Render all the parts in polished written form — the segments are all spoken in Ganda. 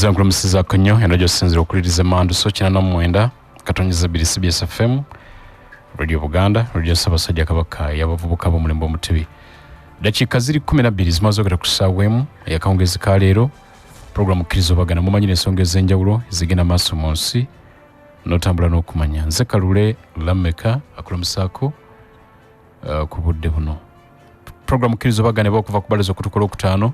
Zankulamusizaako nnyo era gyosinzira okuliriza emanduso 89.2 CBS FM, Radio Buganda, Radio Ssaabasajja Kabaka ey'abavubuka b'omulembe Omutebi. Dakiika ziri 12 zimaze okera ku ssaawa 1 ey'akawungeezi ka leero. Puroguramu Kkiriza Obagana mumanyira ensonga ez'enjawulo ezigenda maaso mu nsi n'otambula n'okumanya. Nze Kalule Lameka akulamusaako ku budde buno. Puroguramu Kkiriza Obagana eba okuva ku balaza okutukola okutaano,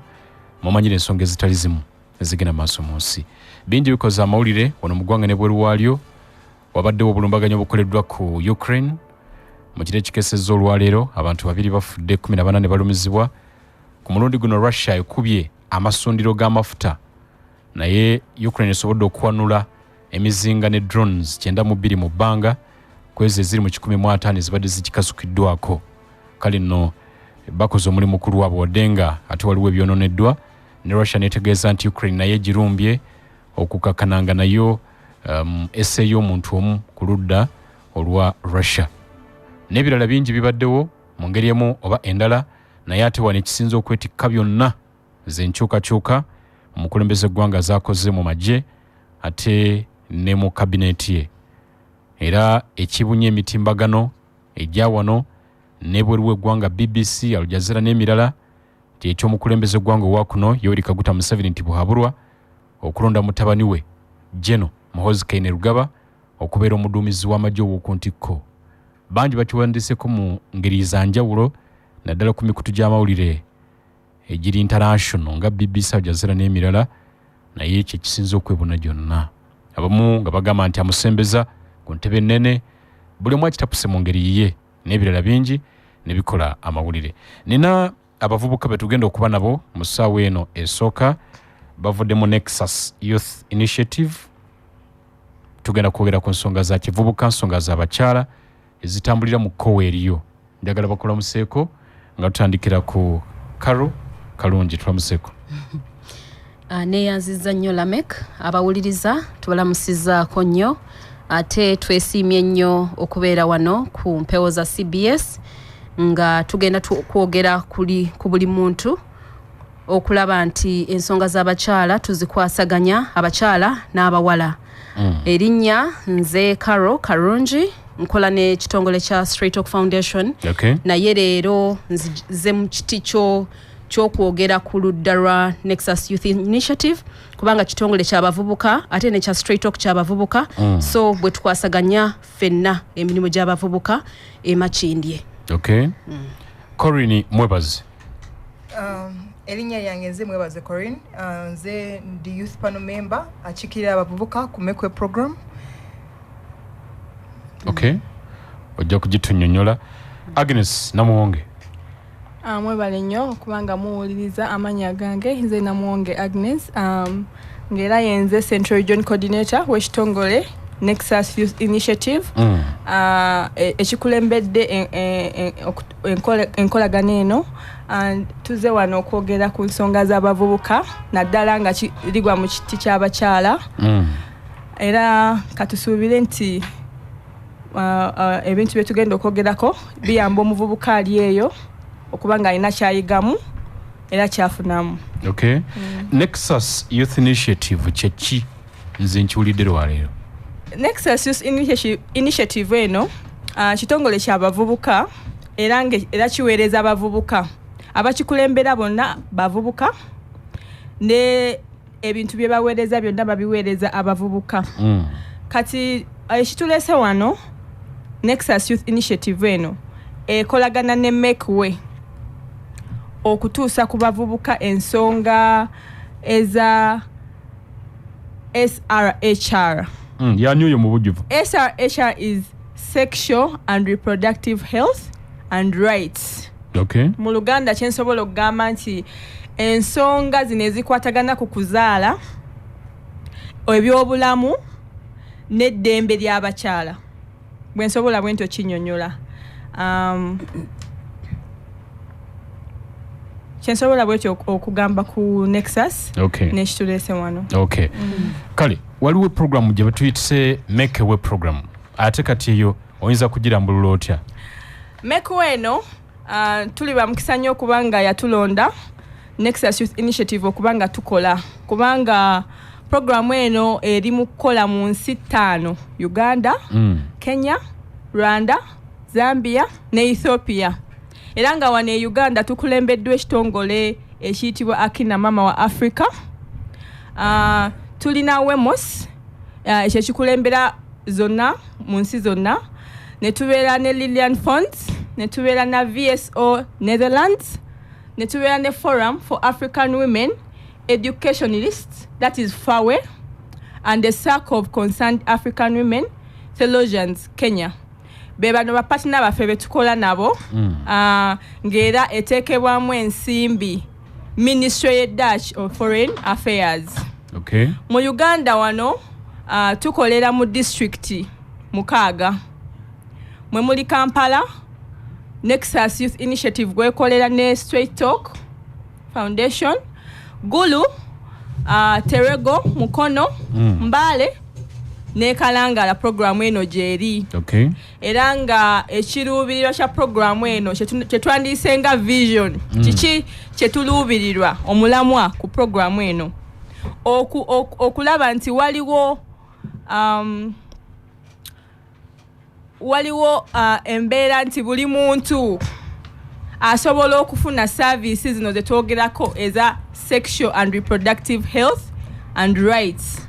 mumanyira ensonga ezitali zimu ezigenda maaso mu nsi. Bingi bikoze amawulire wano mu ggwanga ne bweru waalyo. Wabaddewo obulumbaganyi obukoleddwa ku Ukraine mu kiro ekikeesezza olwaleero, abantu 2 bafudde, 14 ne balumizibwa. Ku mulundi guno Russia ekubye amasundiro g'amafuta, naye Ukraine esobodde okuwanula emizinga ne drones 92 mu bbanga ku ezo eziri mu 150 ezibadde zikikasukiddwako. Kale nno bakoze omulimu ku lwabwe, wadde nga ate waliwo ebyonooneddwa, ne Russia netegeeza nti Ukraine naye egirumbye okukakkananga nayo esseeyo omuntu omu ku ludda olwa Russia. N'ebirala bingi bibaddewo mu ngeri emu oba endala, naye ate wano ekisinza okwetikka byonna ze nkyukakyuka omukulembeze eggwanga z'akoze mu magye ate ne mu kabineeti ye, era ekibunye emitimbagano ejja wano n'ebweru w'eggwanga, BBC, Al Jazeera n'emirala, nti ekyomukulembeze eggwanga owa kuno Yoweri Kaguta Museveni nti buhabulwa okulonda mutabani we General Muhoozi Kainerugaba okubeera omuduumizi w'amagye ow'oku ntikko. Bangi bakiwandiiseko mu ngeri za njawulo, naddala ku mikutu gy'amawulire egiri international nga BBC, Al Jazeera n'emirala, naye ekyo ekisinza okwebuna gyonna, abamu nga bagamba nti amusembeza ku ntebe ennene, buli omu akitapuse mu ngeri yiye n'ebirala bingi ne bikola amawulire. Nina abavubuka be tugenda okuba nabo mu ssaawa eno esooka, bavudde mu Nexus Youth Initiative. Tugenda kwogera ku nsonga za kivubuka, nsonga z'abakyala ezitambulira mu kkowa eriyo. Njagala bakulamuseeko nga tutandikira ku Karo Kalungi. Tulamuseeko. Neeyanzizza nnyo Lamek, abawuliriza tubalamusizzaako nnyo, ate twesiimye nnyo okubeera wano ku mpewo za CBS nga tugenda kwogera ku buli muntu okulaba nti ensonga z'abakyala tuzikwasaganya, abakyala n'abawala. Erinnya nze Caro Karungi, nkola n'ekitongole kya Straight Talk Foundation. Naye leero nzize mu kiti ky'okwogera ku ludda lwa Nexus Youth Initiative, kubanga kitongole ky'abavubuka ate nekya Straight Talk ky'abavubuka. So bwe tukwasaganya ffenna emirimu gy'abavubuka emakindye. Okay. Corin Mwebaze. Erinnya lyange nze Mwebaze Corin. Nze ndi youth panel member akiikirira abavubuka ku Mekwe program. Okay, ojja kugitunyonyola. Agnes Namuwonge. Mwebale nnyo okubanga muwuliriza. Amannya gange nze Namuwonge Agnes, ng'era yenze Central Region Coordinator w'ekitongole Nexus Youth Initiative ekikulembedde enkolagana eno. And tuze wano okwogera ku nsonga z'abavubuka, naddala nga ligwa mu kiti ky'abakyala. Era katusuubire nti ebintu bye tugenda okwogerako biyamba omuvubuka ali eyo okuba nga alina kyayigamu era kyafunamu. Okay. Nexus Youth Initiative kyeki? Nze nkiwulidde lwaleero. Nexus Youth Initiative eno kitongole kyabavubuka era era kiweereza abavubuka. Abakikulembera bonna bavubuka, ne ebintu bye baweereza byonna babiweereza abavubuka. Kati ekituleese wano, Nexus Youth Initiative eno ekolagana ne Make Way okutuusa ku bavubuka ensonga eza SRHR. Yani oyo mu bujjuvu? SRHR is sexual and reproductive health and rights. Mu Luganda kyensobola okugamba nti ensonga zino ezikwatagana ku kuzaala, ebyobulamu n'eddembe ly'abakyala, bwe nsobola bwe ntyo kinyonyola. Kyensobola bwetyo okugamba ku Nexus n'ekituleese wano. Okay. Kale waliwo programu gye batuyitise Make Way program, ate kati eyo oyinza kugirambulula otya? Make Way eno, tuli bamukisa nnyo okuba nga yatulonda Nexus Youth Initiative okuba nga tukola, kubanga Programu eno eri mu kukola mu nsi ttaano: Uganda, Kenya, Rwanda, Zambia ne Ethiopia. Era nga wano e Uganda tukulembeddwa ekitongole ekiyitibwa Akina Mama wa Africa. Tulina WEMOS, ekyo ekikulembera zonna mu nsi zonna, ne tubeera ne Lilian Fonds, ne tubeera na VSO Netherlands, ne tubeera ne Forum for African Women Educationalists, that is FAWE, and the Circle of Concerned African Women Theologians Kenya. Be bano bapatina baffe betukola nabo. Ng'era eteekebwamu ensimbi Ministry ye Dutch of Foreign Affairs. Mu Uganda wano tukolera mu disitulikiti 6, mwe muli Kampala, Nexus Youth Initiative gwekolera ne Straight Talk Foundation, Gulu, Terego, Mukono, Mbale ne Kalangala. Programu eno gyeri. Era nga ekiruubirirwa kya programu eno kyetwandiise nga vision, kiki kyetuluubirirwa, omulamwa ku programu eno, okulaba nti waliwo embeera nti buli muntu asobola okufuna services zino zetwogerako eza sexual and reproductive health and rights.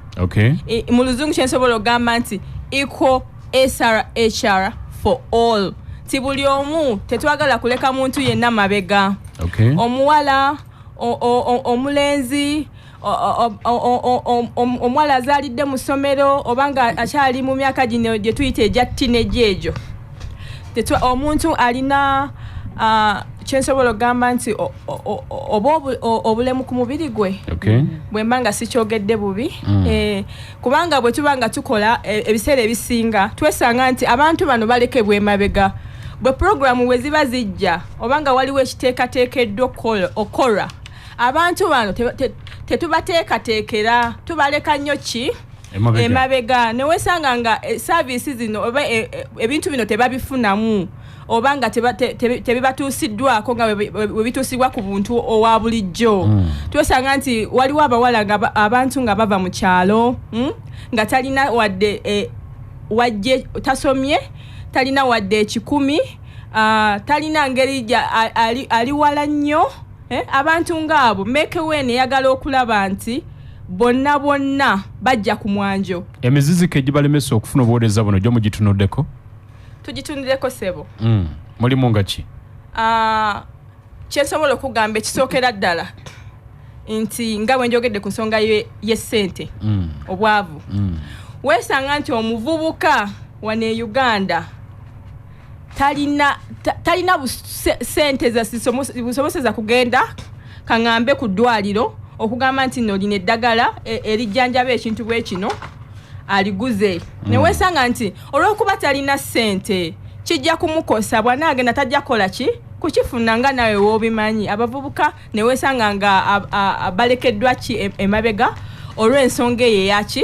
Mu Luzungu kyensobola okugamba nti equal SRHR for all, nti buli omu, tetwagala kuleka muntu yenna mabega. Omuwala, omulenzi, omuwala azaalidde mu ssomero oba nga akyali mu myaka gino gye tuyita egya teenage egyo. Omuntu alina kyensobola okugamba nti oba obulemu ku mubiri gwe, bwe mba nga sikyogedde bubi. Kubanga bwe tuba nga tukola, ebiseera ebisinga twesanga nti abantu bano balekebwa emabega bwe puroguramu bwe ziba zijja, oba nga waliwo ekiteekateekeddwa okukola, abantu bano tetubateekateekera, tubaleka nnyo ki? Emabega. Emabega. Newesanga nga service zino oba ebintu bino tebabifunamu, oba nga tebibatuusiddwako nga bwe bituusibwa ku buntu owa bulijjo. Twesanga nti waliwo abawala nga abantu nga bava mu kyalo, Nga talina wadde wajje, tasomye, talina wadde 100, talina ngeri ali wala nnyo, eh? Abantu ngaabo Make Way eyagala okulaba nti bonna bonna bajja ku mwanjo. Emiziziko egibalemesa okufuna obuweereza buno gyo mugitunuddeko? Tugitundireko, sebo. Mulimu nga ki? Kyensobola okugamba ekisookera ddala nti nga bwe njogedde ku nsonga y'essente, obwavu. Weesanga nti omuvubuka wano e Uganda talina sente busoboseza kugenda kaŋŋambe ku ddwaliro okugamba nti nno lino eddagala erijjanjaba ekintu bwe kino aliguze. Neweesanga nti olw'okuba talina ssente kijja kumukosa, bw'anaagenda tajja kukola ki kukifuna. Nga nawe woobimanyi, abavubuka neweesanga nga balekeddwa ki emabega olw'ensonga eyo eyaki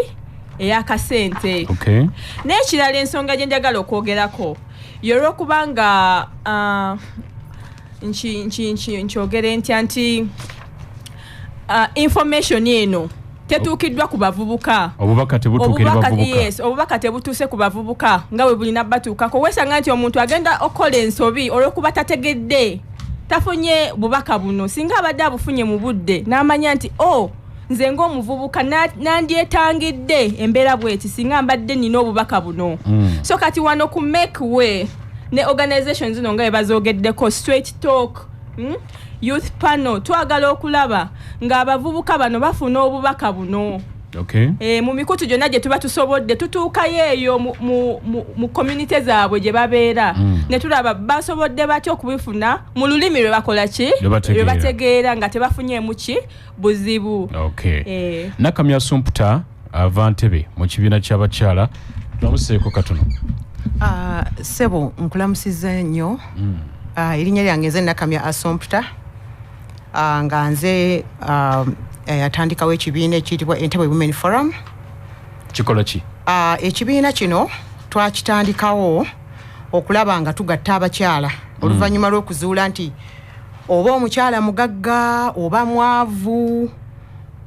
ey'akasente. N'ekirala, ensonga gye njagala okwogerako yolwokuba nga nkyogere ntya nti information eno tetuukiddwa ku bavubuka. Obubaka tebutuuka eri bavubuka. Yes, obubaka tebutuuse ku bavubuka nga bwe bulina batuukako. Weesanga nti omuntu agenda okukola ensobi olw'okuba tategedde, tafunye bubaka buno. Singa abadde abufunye mu budde n'amanya nti o oh, nze ng'omuvubuka nandyetangidde embeera bweti singa mbadde nina obubaka buno. So kati wano ku Make Way ne organization zino nga bwe bazoogeddeko, Straight Talk, Youth Panel, twagala okulaba ng'abavubuka bano bafuna obubaka buno. Mu mikutu gyonna gye tuba tusobodde tutuukayo eyo mu community zaabwe gye babeera, ne tulaba basobodde batya okubifuna mu lulimi lwe bakola ki? Lwe bategeera. Lwe bategeera nga tebafunyeemu ki buzibu. Nakamya Sumputa ava Ntebe mu kibiina ky'abakyala, tulamuseeko katono. Ah, ssebo, nkulamusizza nnyo. Ah, erinnya lyange nze Nakamya Asomputa. Ah, nga nze atandikawo ekibiina ekiyitibwa Entebbe Women Forum. Kikola ki? Ekibiina kino twakitandikawo okulaba nga tugatta abakyala oluvannyuma lw'okuzuula nti oba omukyala mugagga oba mwavu.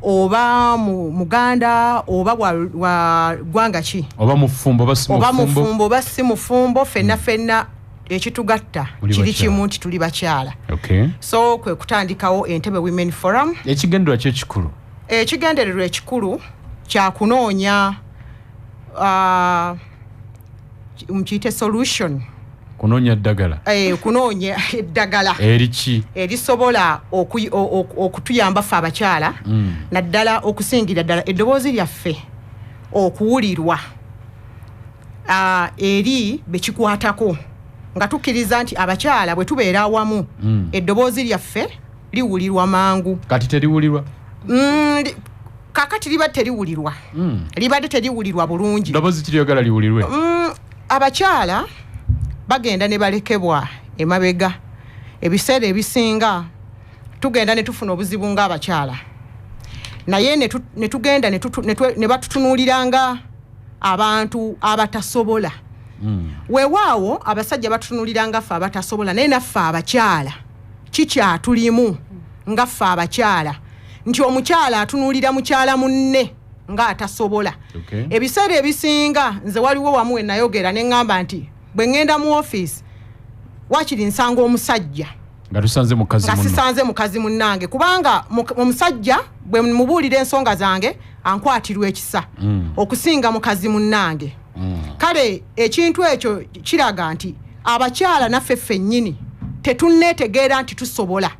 Oba muganda oba wa ggwanga ki, oba mufumbo oba si oba mufumbo oba si mufumbo, ffenna ffenna ekitugatta kiri kimu nti tuli bakyala. So kwe kutandikawo Entebbe Women Forum. Ekigendererwa ki ekikulu? Ekigendererwa ekikulu kyakunoonya, mukiyite solution. Kunoonya ddagala. Kunoonya eddagala. Eriki? Erisobola okutuyamba ffe abakyala, naddala okusingira ddala eddoboozi lyaffe okuwulirwa eri bekikwatako, nga tukkiriza nti abakyala bwe tubeera awamu, eddoboozi lyaffe liwulirwa mangu. Kati teriwulirwa? Kakati liba teriwulirwa, libadde teriwulirwa bulungi. Ddoboozi kiryogala liwulirwe? Abakyala bagenda ne balekebwa emabega. Ebiseera ebisinga tugenda ne tufuna obuzibu ng'abakyala, naye ne tugenda ne batutunuulira nga abantu abatasobola. Weewaawo abasajja batutunuulira nga ffe abatasobola, naye naffe abakyala kikyatulimu nga ffe abakyala nti omukyala atunuulira mukyala munne ng'atasobola. Ebiseera ebisinga nze waliwo wamu we nayogera ne ŋŋamba nti bwe ŋŋenda mu ofiisi wakiri nsanga omusajja nga tusanze mukazi nga munno. Sisanze mukazi munnange, kubanga omusajja bwe mubuulira ensonga zange ankwatirwa ekisa okusinga mukazi munnange. Kale ekintu ekyo kiraga nti abakyala naffe ffennyini tetunneetegeera nti tusobola,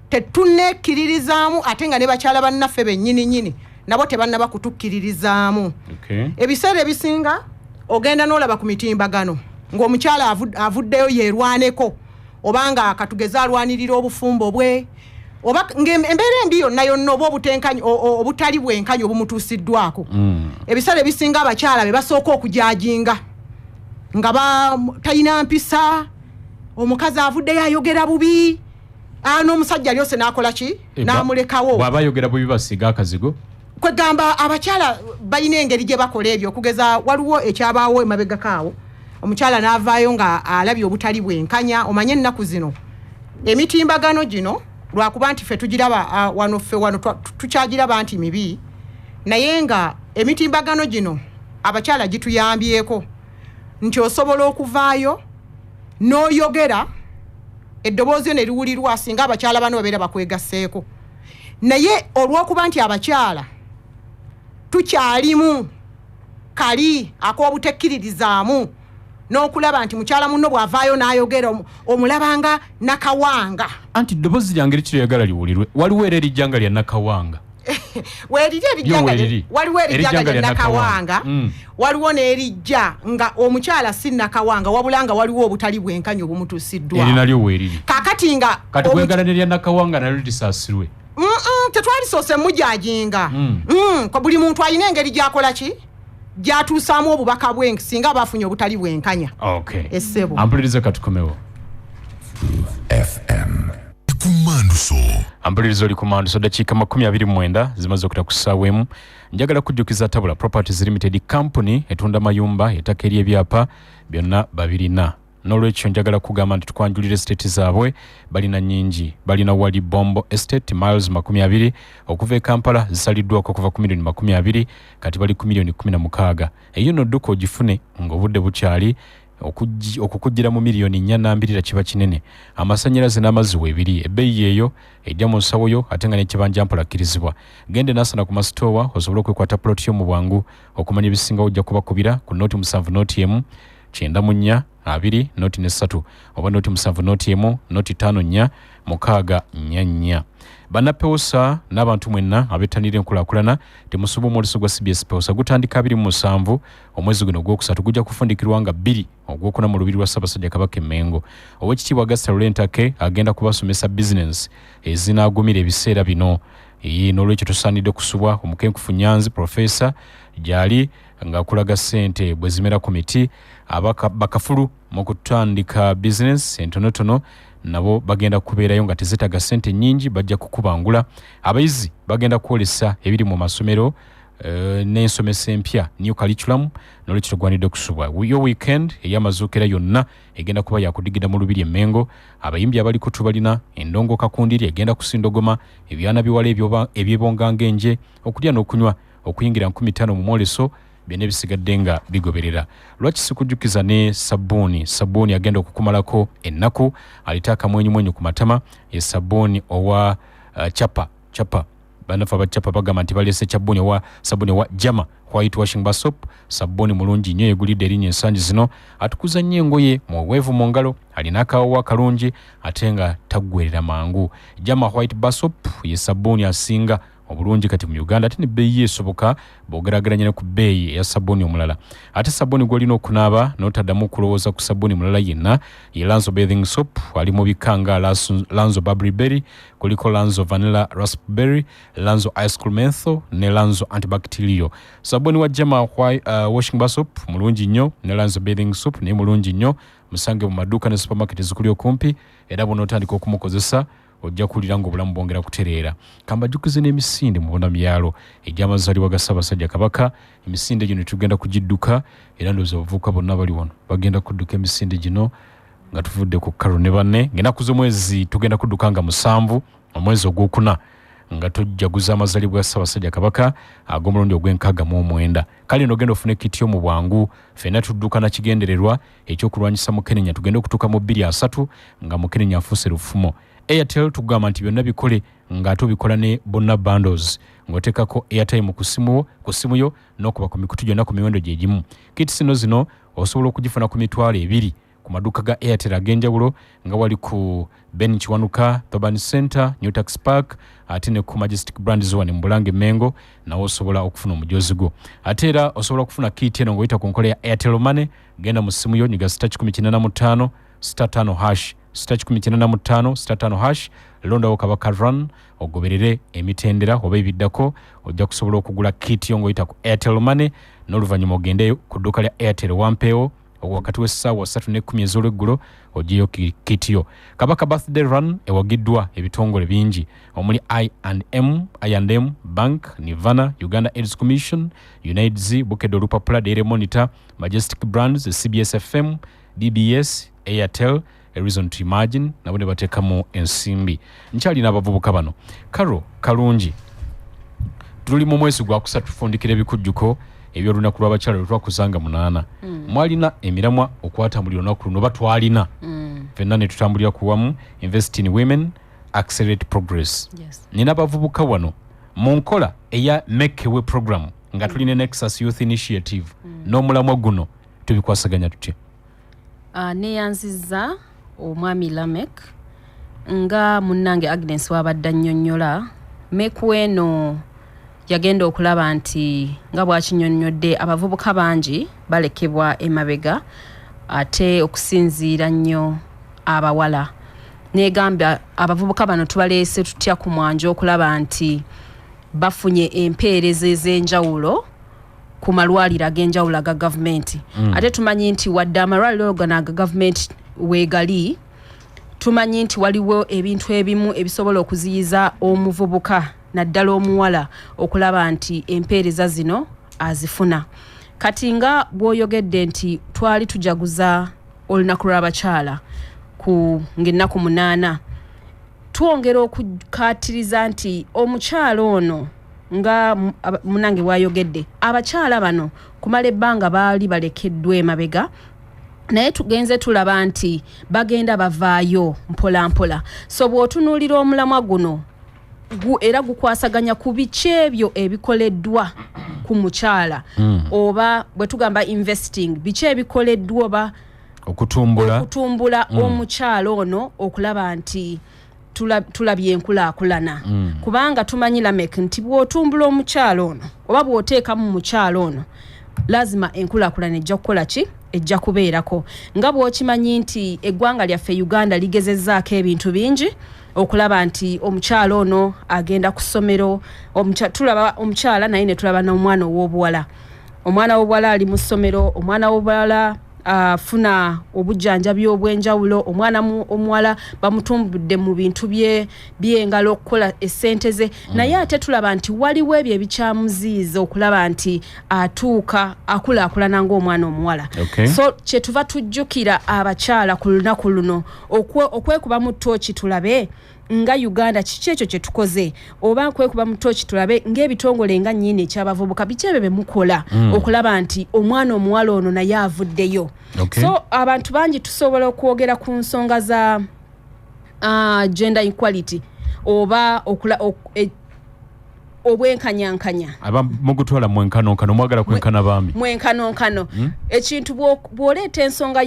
tetunneekkiririzaamu, ate nga ne bakyala bannaffe bennyini nnyini nabo tebannaba kutukkiririzaamu. Ebiseera ebisinga ogenda n'olaba ku mitimbagano ng'omukyala avuddeyo yeerwaneko, obanga akatugeze alwanirira obufumbo bwe, oba ng'embeera embi yonna yonna, oba obutenkanyi, obutali bwenkanyi obumutuusiddwako. Ebiseera ebisinga abakyala be basooka okujajinga nga talina mpisa, omukazi avuddeyo ayogera bubi, n'omusajja lyose n'akola ki? N'amulekawo. Bw'aba ayogera bubi basiiga akazigo. Kwegamba abakyala balina engeri gye bakola ebyo. Okugeza waliwo ekyabaawo emabegako awo, omukyala n'avaayo nga alabye obutali bwenkanya. Omanye ennaku zino emitimbagano gino, lwakuba nti ffe tugiraba, wano ffe wano tukyagiraba nti mibi, naye nga emitimbagano gino abakyala gituyambyeko nti osobola okuvaayo n'oyogera eddoboozi lyo ne liwulirwa singa abakyala bano babeera bakwegasseeko. Naye olw'okuba nti abakyala tukyalimu kali ak'obutekkiririzaamu n'okulaba nti mukyala munno bw'avaayo n'ayogera omulabanga nakawanga. Anti ddoboozi lyange likiryagala liwulirwe, waliwo era erijja nga lya nakawanga. Weeriri erijja Lyo nga weeriri. Waliwo erijja nga Erijja nga lya lya nakawanga, nakawanga. Waliwo n'erijja nga omukyala si nakawanga, wabula nga waliwo obutali bwenkanya obumutuusiddwa. Eri nalyo weeriri. Kakati nga Kati kwegala nerya nakawanga nalyo lisaasirwe. Tetwalisoose mujajinga. Kwa buli muntu alina engeri gy'akola ki gy'atuusaamu obubaka bwe singa aba afunye obutali bwenkanya. Essebo. Ampuliriza, katukomewo. FM kumanduso. Ampuliriza, oli ku Manduso. Dakiika 29 zimaze okutta ku ssaawa 1. Njagala kujjukiza Tabula Properties Limited, company etunda mayumba, ettaka ery'ebyapa byonna babirina. N'olwekyo njagala kugamba nti tukwanjulira estate zaabwe, balina nnyingi. Balina wali Bombo Estate, miles 20 okuva e Kampala, zisaliddwako okuva ku miliyoni 20, kati bali ku miliyoni 16. Eyo nno dduka ogifune ng'obudde bukyali. Okukugira mu miliyoni 4 nambirira kiba kinene. Amasannyalaze n'amazzi weebiri, ebbeeyi yeeyo ejja mu nsawo yo, ate nga n'ekibanja mpola kkirizibwa. Gende Nasana ku masitoowa osobole okwekwata plot yo mu bwangu. Okumanya ebisingawo ojja kubakubira ku 070 01 94 20 03 oba 070 01 054 644. Bannapewosa n'abantu mwenna abettanira enkulaakulana, temusuba omwoleso gwa CBS Pewosa. Gutandika 27 omwezi guno ogwokusatu, gujja kufundikirwa nga 2 ogwokuna mu lubiri lwa Ssaabasajja Kabaka e Mmengo. Oweekitiibwa Augusta Lulentake agenda kubasomesa bizinensi ezinaagumira ebiseera bino. N'olwekyo tusaanidde kusubwa. Omukenkufu Nyanzi Profesa gyali ng'akulaga ssente bwe zimera ku miti. Bakafulu mu kutandika bizinensi entonotono nabo bagenda kubeerayo nga tezeetaaga ssente nnyingi, bajja kukubangula. Abayizi bagenda kwolesa ebiri mu masomero. N'ensomesa empya, new curriculum, nolwekyo togwanidde okusubwa yo weekend ey'amazuukira yonna egenda kuba yakudigida mu Lubiri Emmengo. Abayimbi abaliko tubalina Endongo Kakundiri egenda kusindogoma ebyana biwala ebyebonga ng'enje, okulya n'okunywa, okuyingira 5000 mu mwoleso, byonna ebisigadde nga bigoberera. Lwaki sikujjukiza ne sabbuuni? Sabbuuni agenda okukumalako ennaku, aleta akamwenyumwenyu ku matama, ye sabbuuni owa Chapa Chapa. Bannaffe aba Chapa bagamba nti baleese kyabbuuni owa sabbuuni owa Jama White Washing Bar Soap. Sabbuuni mulungi nnyo, yegulidde erinnya ensangi zino, atukuza nnyo engoye, muweweevu mu ngalo, alina akawawa akalungi ate nga taggwerera mangu. Jama White Bar Soap ye sabbuuni asinga obulungi kati mu Uganda, ate nebbeeyi ye esoboka bw'ogeraageranya ne ku bbeeyi eya sabbuuni omulala. Ate sabbuuni gw'olina okunaaba n'otaddamu okulowooza ku sabbuuni mulala yenna ye Lanzo Bathing Soap. Ali mu bika nga Lanzo Bubbly Berry, kuliko Lanzo Vanilla Raspberry, Lanzo Ice Cream Menthol ne Lanzo Antibacterial. Sabbuuni wa Jama Washing Bar Soap mulungi nnyo, ne Lanzo Bathing Soap naye mulungi nnyo. Musange mu maduuka ne supermarket ezikuli okumpi, era bw'onootandika okumukozesa ojja kuwulira ng'obulamu bwongera kutereera. Kambajjukize n'emisinde mu bunabyalo egy'amazaalibwa ga Ssaabasajja Kabaka. Emisinde gino tugenda kugidduka, era ndowooza abavubuka bonna bali wano bagenda kudduka emisinde gino nga tuvudde ku kalo ne banne. Ng'ennaku z'omwezi tugenda kudduka nga 7 omwezi ogwokuna, nga tujjaguza amazaalibwa ga Ssaabasajja Kabaka ag'omulundi ogw'e69. Kale nogenda ofune kityo mu bwangu. Ffenna tudduka na kigendererwa ekyokulwanyisa mukenenya, tugende okutuuka mu 2030 nga mukenenya afuuse lufumo. Airtel tugamba nti byonna bikole ng'ate obikola ne Bonna Bundles, ng'oteekako airtime ku simu yo n'okuba ku mikutu gyonna ku miwendo gye gimu. Kits zino osobola okugifuna ku 20,000 ku maduuka ga Airtel ag'enjawulo, nga wali ku Ben Kiwanuka, Thoban Center, New Tax Park, ate ne ku Majestic Brands wano mu Bulange Mengo, nawe osobola okufuna omujoozi gwo. Ate era osobola okufuna kit eno ng'oyita ku nkola ya Airtel Money. Genda mu ssimu yo, nyiga *185 *5#, *185 *5#, londawo Kabaka Run, ogoberere emitendera oba ebiddako, ojja kusobola okugula kit yo ng'oyita ku Airtel Money. N'oluvannyuma ogende ku dduuka lya Airtel Wampeewo wakati w'essaawa 3:10 ez'olweggulo, ogyeyo kit yo. Kabaka Birthday Run ewagiddwa ebitongole bingi omuli I&M, I&M Bank, Nivana, Uganda AIDS Commission, UNAIDS, Bukedde Olupapula, Daily Monitor, Majestic Brands, CBS FM, DBS, Airtel, A Reason to Imagine, nabo ne bateekamu ensimbi. Nkyalina abavubuka bano. Karo Kalungi, tuli mu mwezi gwakusatu, tufundikira ebikujjuko ebyolunaku lw'abakyala lwe twakuzanga 8. Mwalina emiramwa okwatambulira olunaku luno, oba twalina ffenna ne tutambulira ku wamu: invest in women, accelerate progress. Nina abavubuka wano mu nkola eya Make Way program, nga tulina Nexus Youth Initiative n'omulamwa guno, tubikwasaganya tutya? Neeyanzizza omwami Lamek. Nga munnange Agnes wabadde annyonnyola, Make Way eno yagenda okulaba nti nga bw'akinnyonnyodde, abavubuka bangi balekebwa emabega, ate okusinziira nnyo abawala. Negamba abavubuka bano tubaleese tutya ku mwanjo okulaba nti bafunye empeereza ez'enjawulo ku malwaliro ag'enjawulo aga gavumenti. Ate tumanyi nti wadde amalwaliro gano aga gavumenti weegali, tumanyi nti waliwo ebintu ebimu ebisobola okuziyiza omuvubuka, naddala omuwala, okulaba nti empeereza zino azifuna. Kati nga bw'oyogedde nti twali tujaguza olunaku lw'abakyala ku ng'ennaku 8, twongera okukaatiriza nti omukyala ono, nga munange bw'ayogedde, abakyala bano kumala ebbanga baali balekeddwa emabega, naye tugenze tulaba nti bagenda bavaayo mpola mpola. So bw'otunuulira omulamwa guno era gukwasaganya ku biki ebyo ebikoleddwa ku mukyala, oba bwe tugamba investing, biki ebikoleddwa oba okutumbula, okutumbula omukyala ono okulaba nti tulabye enkulaakulana. Kubanga tumanyi, Lamek, nti bw'otumbula omukyala ono oba bw'oteekamu mukyala ono, lazima enkulaakulana ejja kukola ki? Ejja kubeerako. Nga bw'okimanyi nti eggwanga lyaffe Uganda ligezezzaako ebintu bingi okulaba nti omukyala ono agenda ku ssomero. Tulaba omukyala naye ne tulaba n'omwana ow'obuwala. Omwana w'obuwala ali mu ssomero, omwana w'obuwala Afuna obujjanjabi obw'enjawulo. Omwana omuwala bamutumbudde mu bintu by'engalo okukola essente ze. Naye ate tulaba nti waliwo ebyo ebikyamuziyiza okulaba nti atuuka akulaakulana ng'omwana omuwala. So kyetuva tujjukira abakyala ku lunaku luno okwekuba mu ttooki, tulabe nga Uganda kiki ekyo kye tukoze, oba kwekuba mu ttooki tulabe ng'ebitongole nga nnyini ekyabavubuka, biki ebyo bye mukola okulaba nti omwana omuwala ono naye avuddeyo. So abantu bangi tusobola okwogera ku nsonga za gender equality oba obwenkanyankanya. Aba mugutwala mwenkanonkano, mwagala kwenkana baami. Mwenkanonkano. Ekintu bw'oleeta ensonga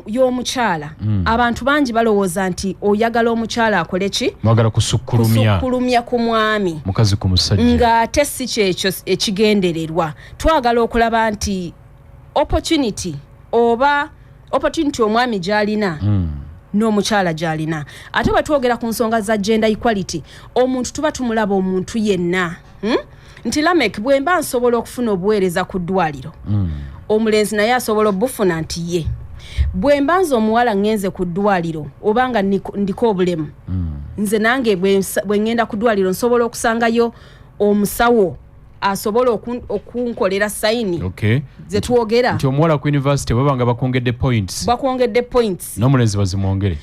y'omukyala, abantu bangi balowooza nti oyagala omukyala akole ki? Mwagala kusukkulumya. Kusukkulumya ku mwami. Mukazi ku musajja. Ng'ate si kyekyo ekigendererwa. Twagala okulaba nti opportunity, oba opportunity omwami gy'alina n'omukyala gy'alina. Ate bwe twogera ku nsonga za gender equality, omuntu tuba tumulaba omuntu yenna, Nti Lamek, bwe mba nsobola okufuna obuweereza ku ddwaliro, omulenzi naye asobola obufuna. Nti ye bwe mba nze omuwala ŋŋenze ku ddwaliro oba nga ndiko obulemu, nze nange bwe ŋŋenda ku ddwaliro nsobola okusangayo omusawo asobola okunkolera sign ze twogera. Nti omuwala ku university baba nga bakwongedde points. Bakwongedde points. N'omulenzi bazimwongere.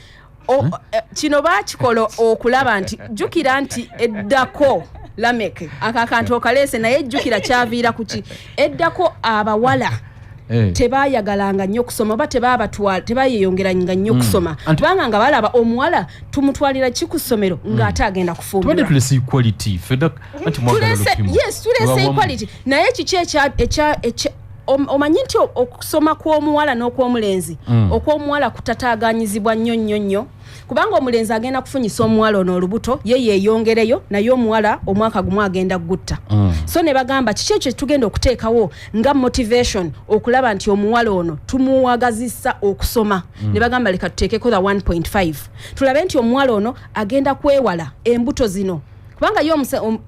Kino bakikola okulaba nti, jjukira nti eddako, Lamek, ako akantu okaleese, naye jjukira kyaviira ku ki? Eddako abawala tebayagalanga nnyo kusoma oba tebayeyongeranga nnyo kusoma, kubanga nga balaba omuwala tumutwalira ki ku ssomero ng'ate agenda Tubadde kufumbirwa. Tulese equality fedda, anti mwagala lupimo. Yes, tulese Lwawamu. equality, naye kiki omanyi nti okusoma kw'omuwala n'okw'omulenzi, okw'omuwala kutataaganyizibwa nnyo nnyo nnyo, kubanga omulenzi agenda kufunyisa omuwala ono olubuto, ye yeeyongereyo, naye omuwala omwaka gumu agenda gutta. So ne bagamba, kiki ekyo tugenda okuteekawo nga motivation okulaba nti omuwala ono tumuwagazisa okusoma? Ne bagamba, leka tuteekeko the 1.5, tulabe nti omuwala ono agenda kwewala embuto zino, kubanga ye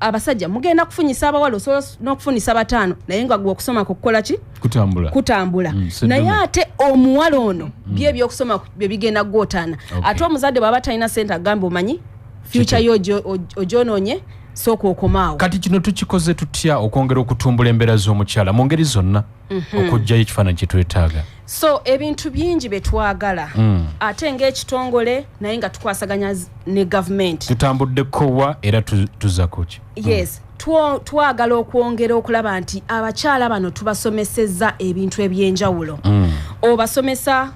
abasajja mugenda kufunyisa abawala, osobola n'okufunyisa bataano, naye nga gwe okusoma kukukola ki? Kutambula. Kutambula. Seddume. Naye ate omuwala ono bye ebyokusoma bye bigenda gwotaana. Ate omuzadde bw'aba talina sente, agamba, omanyi future yo ogyonoonye, sooka okomaawo. Kati kino tukikoze tutya okwongera okutumbula embeera z'omukyala mu ngeri zonna, okuggyayo ekifaananyi kye twetaaga? So ebintu bingi bye twagala, ate ng'ekitongole, naye nga tukwasaganya ne gavumenti. Tutambuddeko wa era tuzako ki? Yes, twagala okwongera okulaba nti abakyala bano tubasomesezza ebintu ebyenjawulo. Obasomesa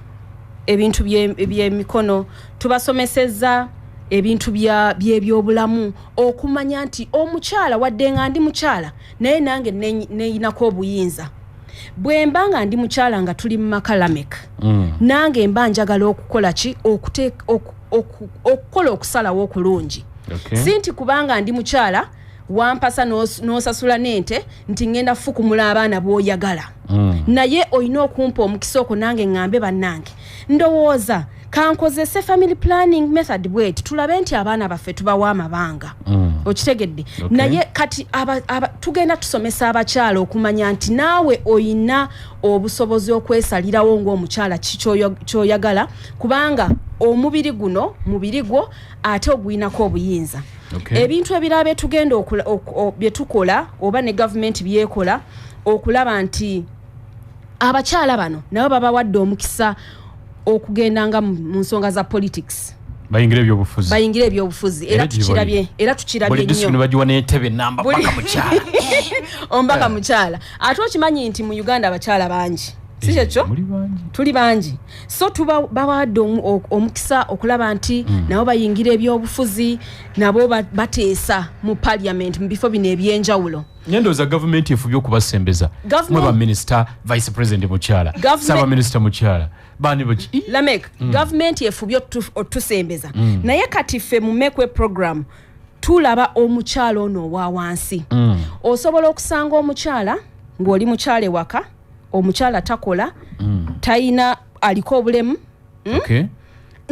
ebintu ebyemikono, tubasomesezza ebintu by'ebyobulamu, okumanya nti omukyala, wadde nga ndi mukyala, naye nange neyinako obuyinza. Bwe mba nga ndi mukyala nga tuli mu maka, Lamek, nange mba njagala okukola ki? Okukola okusalawo okulungi. Si nti kubanga ndi mukyala wampasa n'osasula n'ente nti ngenda fukumula abaana b'oyagala. Naye olina okumpa omukisa okwo nange ŋŋambe, bannange, ndowooza kankozese family planning method bweti, tulabe nti abaana baffe tubawa amabanga. Okitegedde? Okay. Naye kati tugenda tusomesa abakyala okumanya nti naawe oyina obusobozi okwesalirawo ng'omukyala ki ky'oyagala, kubanga omubiri guno mubiri gwo, ate oguyinako obuyinza. Ebintu ebirala byetugenda byetukola oba ne gavumenti byekola okulaba nti abakyala bano nabo babawadde omukisa okugenda nga mu nsonga za politics. Bayingira ebyobufuzi. Bayingire ebyobufuzi, era Era gye bali. tukirabye, era tukirabye Buli disitulikiti nnyo. bagiwa n'entebe namba paka mukyala. Omubaka mukyala. Ate okimanyi nti mu Uganda abakyala bangi, si kyekyo? Muli bangi. Tuli bangi, so tuba bawadde omukisa okulaba nti nabo bayingira ebyobufuzi, nabo bateesa mu parliament mu bifo bino ebyenjawulo. Ndowooza gavumenti efubye okubasembeza. Mwe baminisita, vice president mukyala, ssaabaminisita mukyala, baani baki. Lamek, gavumenti efubye otusembeza, naye kati ffe mu Mekwe program tulaba omukyala ono owa wansi. Osobola okusanga omukyala ng'oli mukyala ewaka, omukyala takola, tayina, aliko obulemu,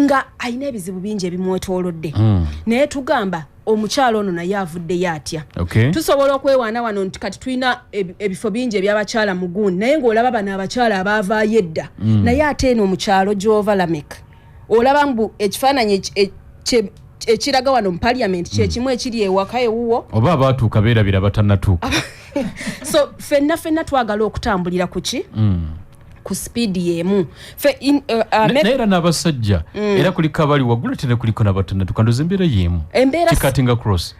nga alina ebizibu bingi ebimwetoolodde, naye tugamba Omukyala ono naye avuddeyo atya? Tusobola okwewaana wano nti kati tulina ebifo bingi ebyabakyala mu gundi, naye ng'olaba bano abakyala abaavaayo edda. Naye ate eno omukyalo gy'ova, Lamek, olaba mbu ekifaananyi ekiraga wano mu parliament kyekimu ekiri ewaka ewuwo. Oba abaatuuka beerabira batannatuuka. So ffenna ffenna twagala okutambulira ku ki? Ku sipiidi y'emu. Naye era n'abasajja era kuliko abali waggulu ate ne kuliko n'abatannatuuka. Ndoza embeera y'emu. Embeera Kicuttinga cross.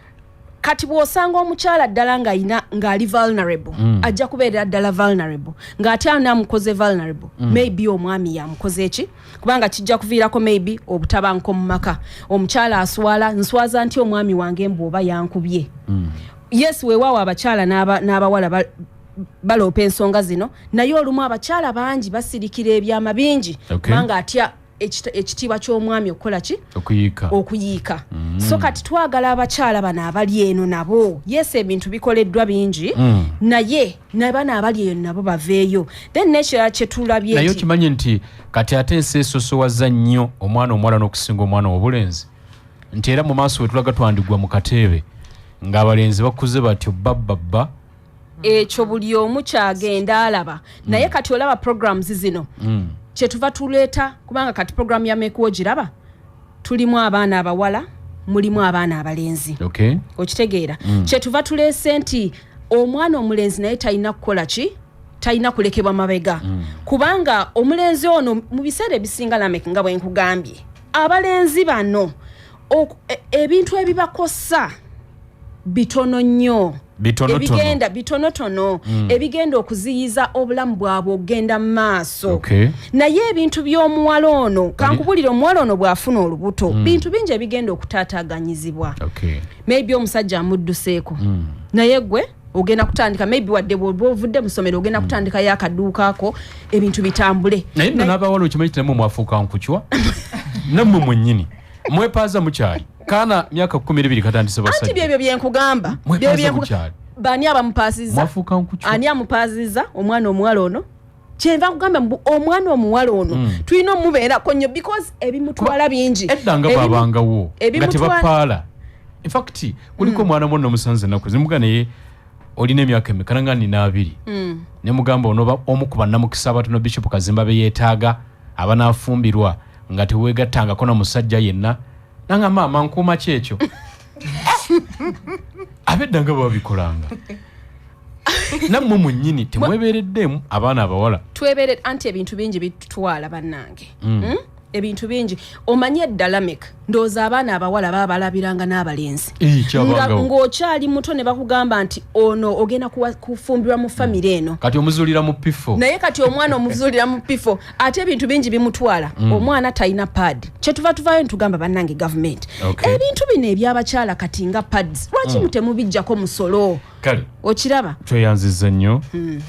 Kati bw'osanga omukyala ddala ng'ayina ng'ali vulnerable, ajja kubeerera ddala vulnerable, ng'ate anaamukoze vulnerable, maybe omwami yamukoze eki, kubanga kijja kuviirako maybe obutabanko mu maka. Omukyala aswala, nswaza nti omwami wange mbu oba yankubye. Yes, weewaawo abakyala n'abawala baloopa ensonga zino, naye olumu abakyala bangi basirikira ebyama bingi, kubanga atya ekitiibwa ky'omwami okukola ki? Okuyiika. Okuyiika. So kati twagala abakyala bano abali eno nabo, yes, ebintu bikoleddwa bingi, naye nabano abali eyo nabo baveeyo. Then nekirala kyetulabye Naye okimanyi nti kati ate ensi esosowaza nnyo omwana omuwala n'okusinga omwana ow'obulenzi, nti era mu maaso wetulaga twandigwa mu kateebe ng'abalenzi bakuze batyo babbabba. Ekyo buli omu kyagenda alaba, naye kati olaba programs zino kyetuva tuleeta, kubanga kati program ya MECO giraba tulimu abaana abawala, mulimu abaana abalenzi. Okitegeera? Kyetuva tuleese nti omwana omulenzi naye talina kukola ki? Talina kulekebwa mabega, kubanga omulenzi ono mu biseera ebisinga, Lamek, nga bwe nkugambye, abalenzi bano ebintu ebibakosa bitono nnyo. Bitonotono. Ebigenda bitonotono, ebigenda okuziyiza obulamu bwabwe okugenda mu maaso. Naye ebintu by'omuwala ono, kankubulire, omuwala ono bw'afuna olubuto, bintu bingi ebigenda okutaataaganyizibwa. Maybe omusajja amudduseeko, naye gwe ogenda kutandika, maybe wadde bw'oba ovudde mu ssomero, ogenda kutandikayo akaduuka ako, ebintu bitambule. Naye nno n'abawala okimanyi nti nammwe mwafuuka nkucwa, nammwe mwennyini mwepaaza mukyali kaana myaka 12 katandise Anti basajja. Byebyo byenkugamba. Mwepaaza Byebyo bukyali. Baani abamupaasizza? Mwafuuka nkucwa. Ani amupaasizza omwana omuwala ono? Kyenva nkugamba mbu omwana omuwala ono tulina omubeerako nnyo, because ebimutwala bingi. Edda nga bwabangawo nga tebapaala. Infact kuliko omwana munno omusanze ennaku zimuga, naye olina emyaka emeka? Nanga nina 20. Nemugamba onoba omu ku bannamukisa abatono Bishop Kazimba be yeetaaga abanaafumbirwa, nga teweegattangako na musajja yenna. Nanga maama nkuuma ki ekyo? Abedda nga babikolanga, nammwe mwennyini temwebeereddemu abaana abawala. Twebere, anti ebintu bingi bitutwala, bannange. Ebintu bingi. Omanye eddala mek ndowooza abaana abawala babalabiranga n'abalenzi. Eh, kyabangawo. Ng'okyali muto ne bakugamba nti ono ogenda kufumbirwa mu famire eno. Kati omuzuulira mu P4. Naye kati omwana omuzuulira mu P4, ate ebintu bingi bimutwala. Omwana talina pad. Kyetuva tuvayo ntugamba, bannange, gavumenti, ebintu bino ebyabakyala kati nga pads, lwaki temubijjako musolo? Kale. Okiraba? Tweyanziza nnyo.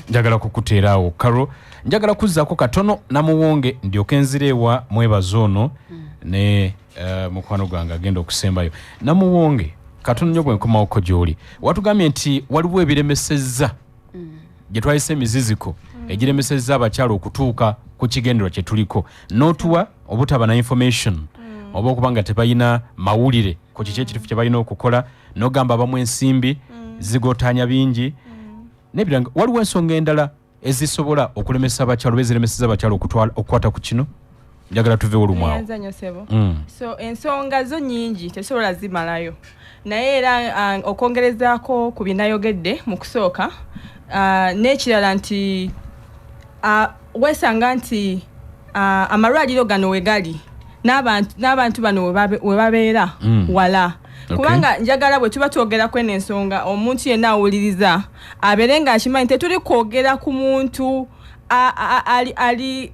Njagala kukuteeraawo karo, njagala kuzzaako katono Namuwonge, ndyoke nzire ewa mwebaza ono ne mukwano gwange agenda okusembayo. Namuwonge, katono nnyo bwe nkomawoko gy'oli, watugambye nti waliwo ebiremesezza gye twayise emiziziko egiremesezza abakyala okutuuka ku kigendererwa kye tuliko, n'otuwa obutaba na information oba okuba nga tebalina mawulire ku kiki ekituufu kye balina okukola, n'ogamba abamu ensimbi zigotaanya bingi n'ebiranga. Waliwo ensonga endala ezisobola okulemesa abakyala oba eziremeseza abakyala okukwata ku kino? Njagala tuvewo lumu awo. Neyanza nnyo, ssebo. So ensonga zo nyingi, tesobola zimalayo, naye era okwongerezaako ku bye nayogedde mu kusooka, n'ekirala nti weesanga nti amalwaliro gano we gali n'abantu bano we babeera wala. Kubanga njagala bwe tuba twogera kweno ensonga, omuntu yenna awuliriza abeere ng'akimanyi tetuli kwogera ku muntu ali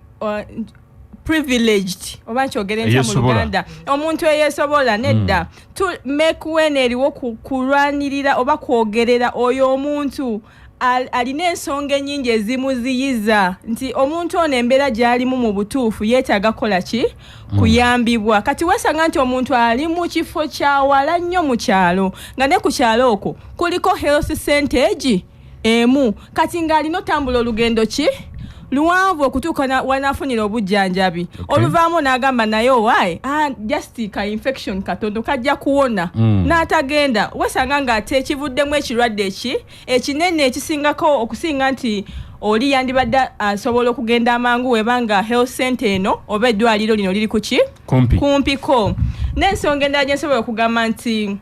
privileged, oba nkyogere ntya mu Eyeesobola. Luganda, omuntu eyeesobola. Nedda, mekuwene eriwo kulwanirira oba kwogerera oyo omuntu alina ensonga ennyingi ezimuziyiza, nti omuntu ono embeera gy'alimu mu butuufu yeetaaga kukola ki? Kuyambibwa. Kati weesanga nti omuntu ali mu kifo kyawala nnyo mu kyalo, nga ne ku kyalo okwo kuliko health center egi emu, kati ng'alina otambula olugendo ki? Luwanvu okutuuka wanaafunira obujjanjabi. Oluvaamu n'agamba, "Naye owaaye, ah, just ka infection katono, kajja kuwona." N'atagenda, wesanga ng'ate ekivuddemu ekirwadde eki ekinene ekisingako okusinga nti oli yandibadde asobola okugenda amangu webanga health center eno oba eddwaliro lino liri kuki? Kumpi. Kumpiko. N'ensonga endala gye nsobola okugamba nti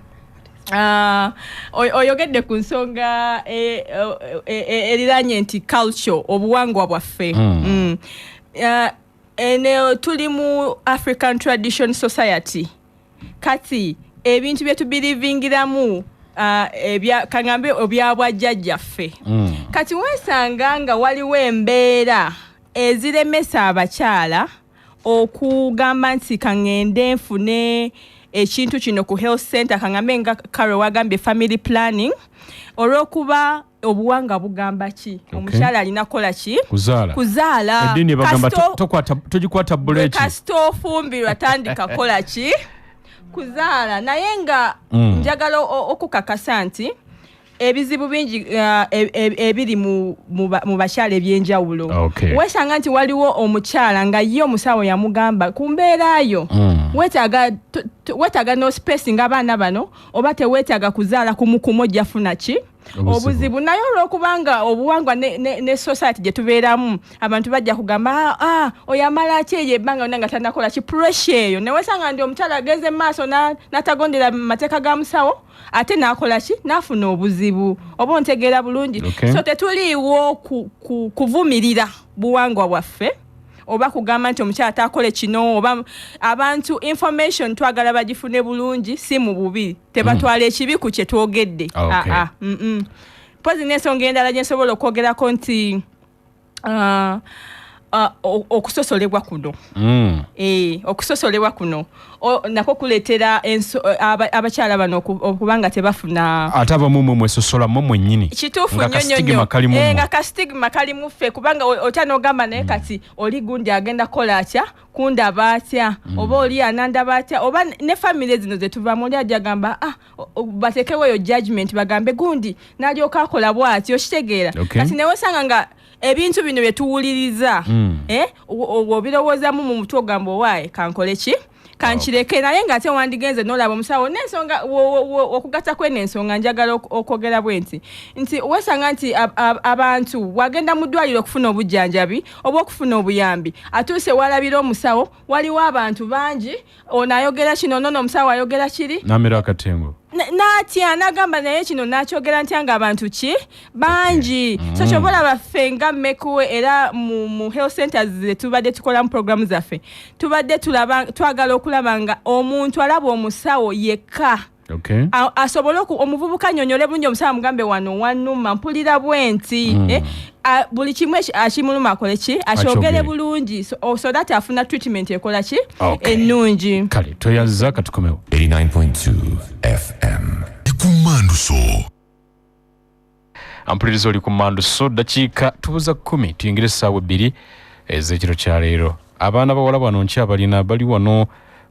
oyogedde ku nsonga eriranye nti culture, obuwangwa bwaffe. Eno tuli mu African Tradition Society. Kati ebintu bye tubirivingiramu, kaŋŋambe obyabwajjajjaffe. Kati weesanga nga waliwo embeera eziremesa abakyala okugamba nti kaŋŋende nfune ekintu kino ku health center, kaŋŋambe nga Kare wagambye family planning, olw'okuba obuwangwa bugamba ki? Omukyala alina kukola ki? Kuzaala. Kuzaala. Eddiini ebagamba togikwata buleeki. Kasita ofumbirwa, tandika kukola ki? Kuzaala. Naye nga njagala okukakasa nti ebizibu bingi ebiri mu bakyala ebyenjawulo. Weesanga nti waliwo omukyala nga ye omusawo yamugamba ku mbeera yo weetaaga no spacing abaana bano, oba teweetaaga kuzaala kumukumu, ojja funa ki? Obuzibu. Obuzibu. Naye olwokubanga obuwangwa ne society gye tubeeramu, abantu bajja kugamba, "Ah, ah, oyo amala ki eyo ebbanga yonna nga tanakola ki?" Pressure eyo newesanga ndi omukyala agenze mu maaso n'atagondera mateeka ga musawo, ate n'akola ki? N'afuna obuzibu. Oba ontegeera bulungi? Okay. So tetuliiwo kuvumirira buwangwa bwaffe oba kugamba nti omukyala takole kino, oba abantu information twagala bagifune bulungi, si mu bubi. Tebatwala ekibi ku kye twogedde. Ah, ah, Mpozi n'ensonga endala gye nsobola okwogerako nti okusosolebwa kuno. Okusosolebwa kuno nako kuleetera abakyala bano okuba nga tebafuna. Ate abamu mwe mwesosola mmwe mwennyini. Kituufu. Nga nnyo nnyo ka stigma nnyo. kali mu mmwe. Nga ka stigma kali mu ffe, kubanga otya n'ogamba, "Naye kati oli gundi agenda kukola atya, kundaba atya, oba oli anandaba atya?" Oba ne famire zino zetuvaamu, oli ajja agamba, "Ah," batekewo eyo judgment, bagambe gundi n'alyoka akola bw'ati. Okitegeera? Kati newesanga nga ebintu bino bye tuwuliriza, obirowoozamu mu mutwe, ogamba, "Owaaye, kankole ki? Kankireke." Naye ng'ate wandigenze n'olaba omusawo. N'ensonga okugatta kweno ensonga, njagala okwogera bwe nti wesanga nti abantu wagenda mu ddwaliro okufuna obujjanjabi oba okufuna obuyambi, atuuse walabira omusawo, waliwo abantu bangi, ono ayogera kino, nono omusawo ayogera kiri. Namira akatengo. N'atya n'agamba, "Naye kino nakyogera ntya nga abantu ki bangi?" So kyova olaba ffe nga mekuwe era mu health centers zetubadde tukolamu programu zaffe, tubadde tulaba twagala okulaba nga omuntu alaba omusawo yekka, asobole omuvubuka annyonnyole bulungi omusawo, amugambe, "Wano wannuma, mpulira bwe nti." Buli kimu akimuluma akole ki? Akyogere Akyogere. bulungi, so that afuna treatment ekola ki? Okay. Ennungi. Kale toyanziza, katukomewo. 89.2 FM. Ku Manduso. Ampuliriza, oli ku Manduso. Dakiika tubuza 10 tuyingire essaawa 2 ez'ekiro kya leero. Abaana bawala bano nkyabalina, bali wano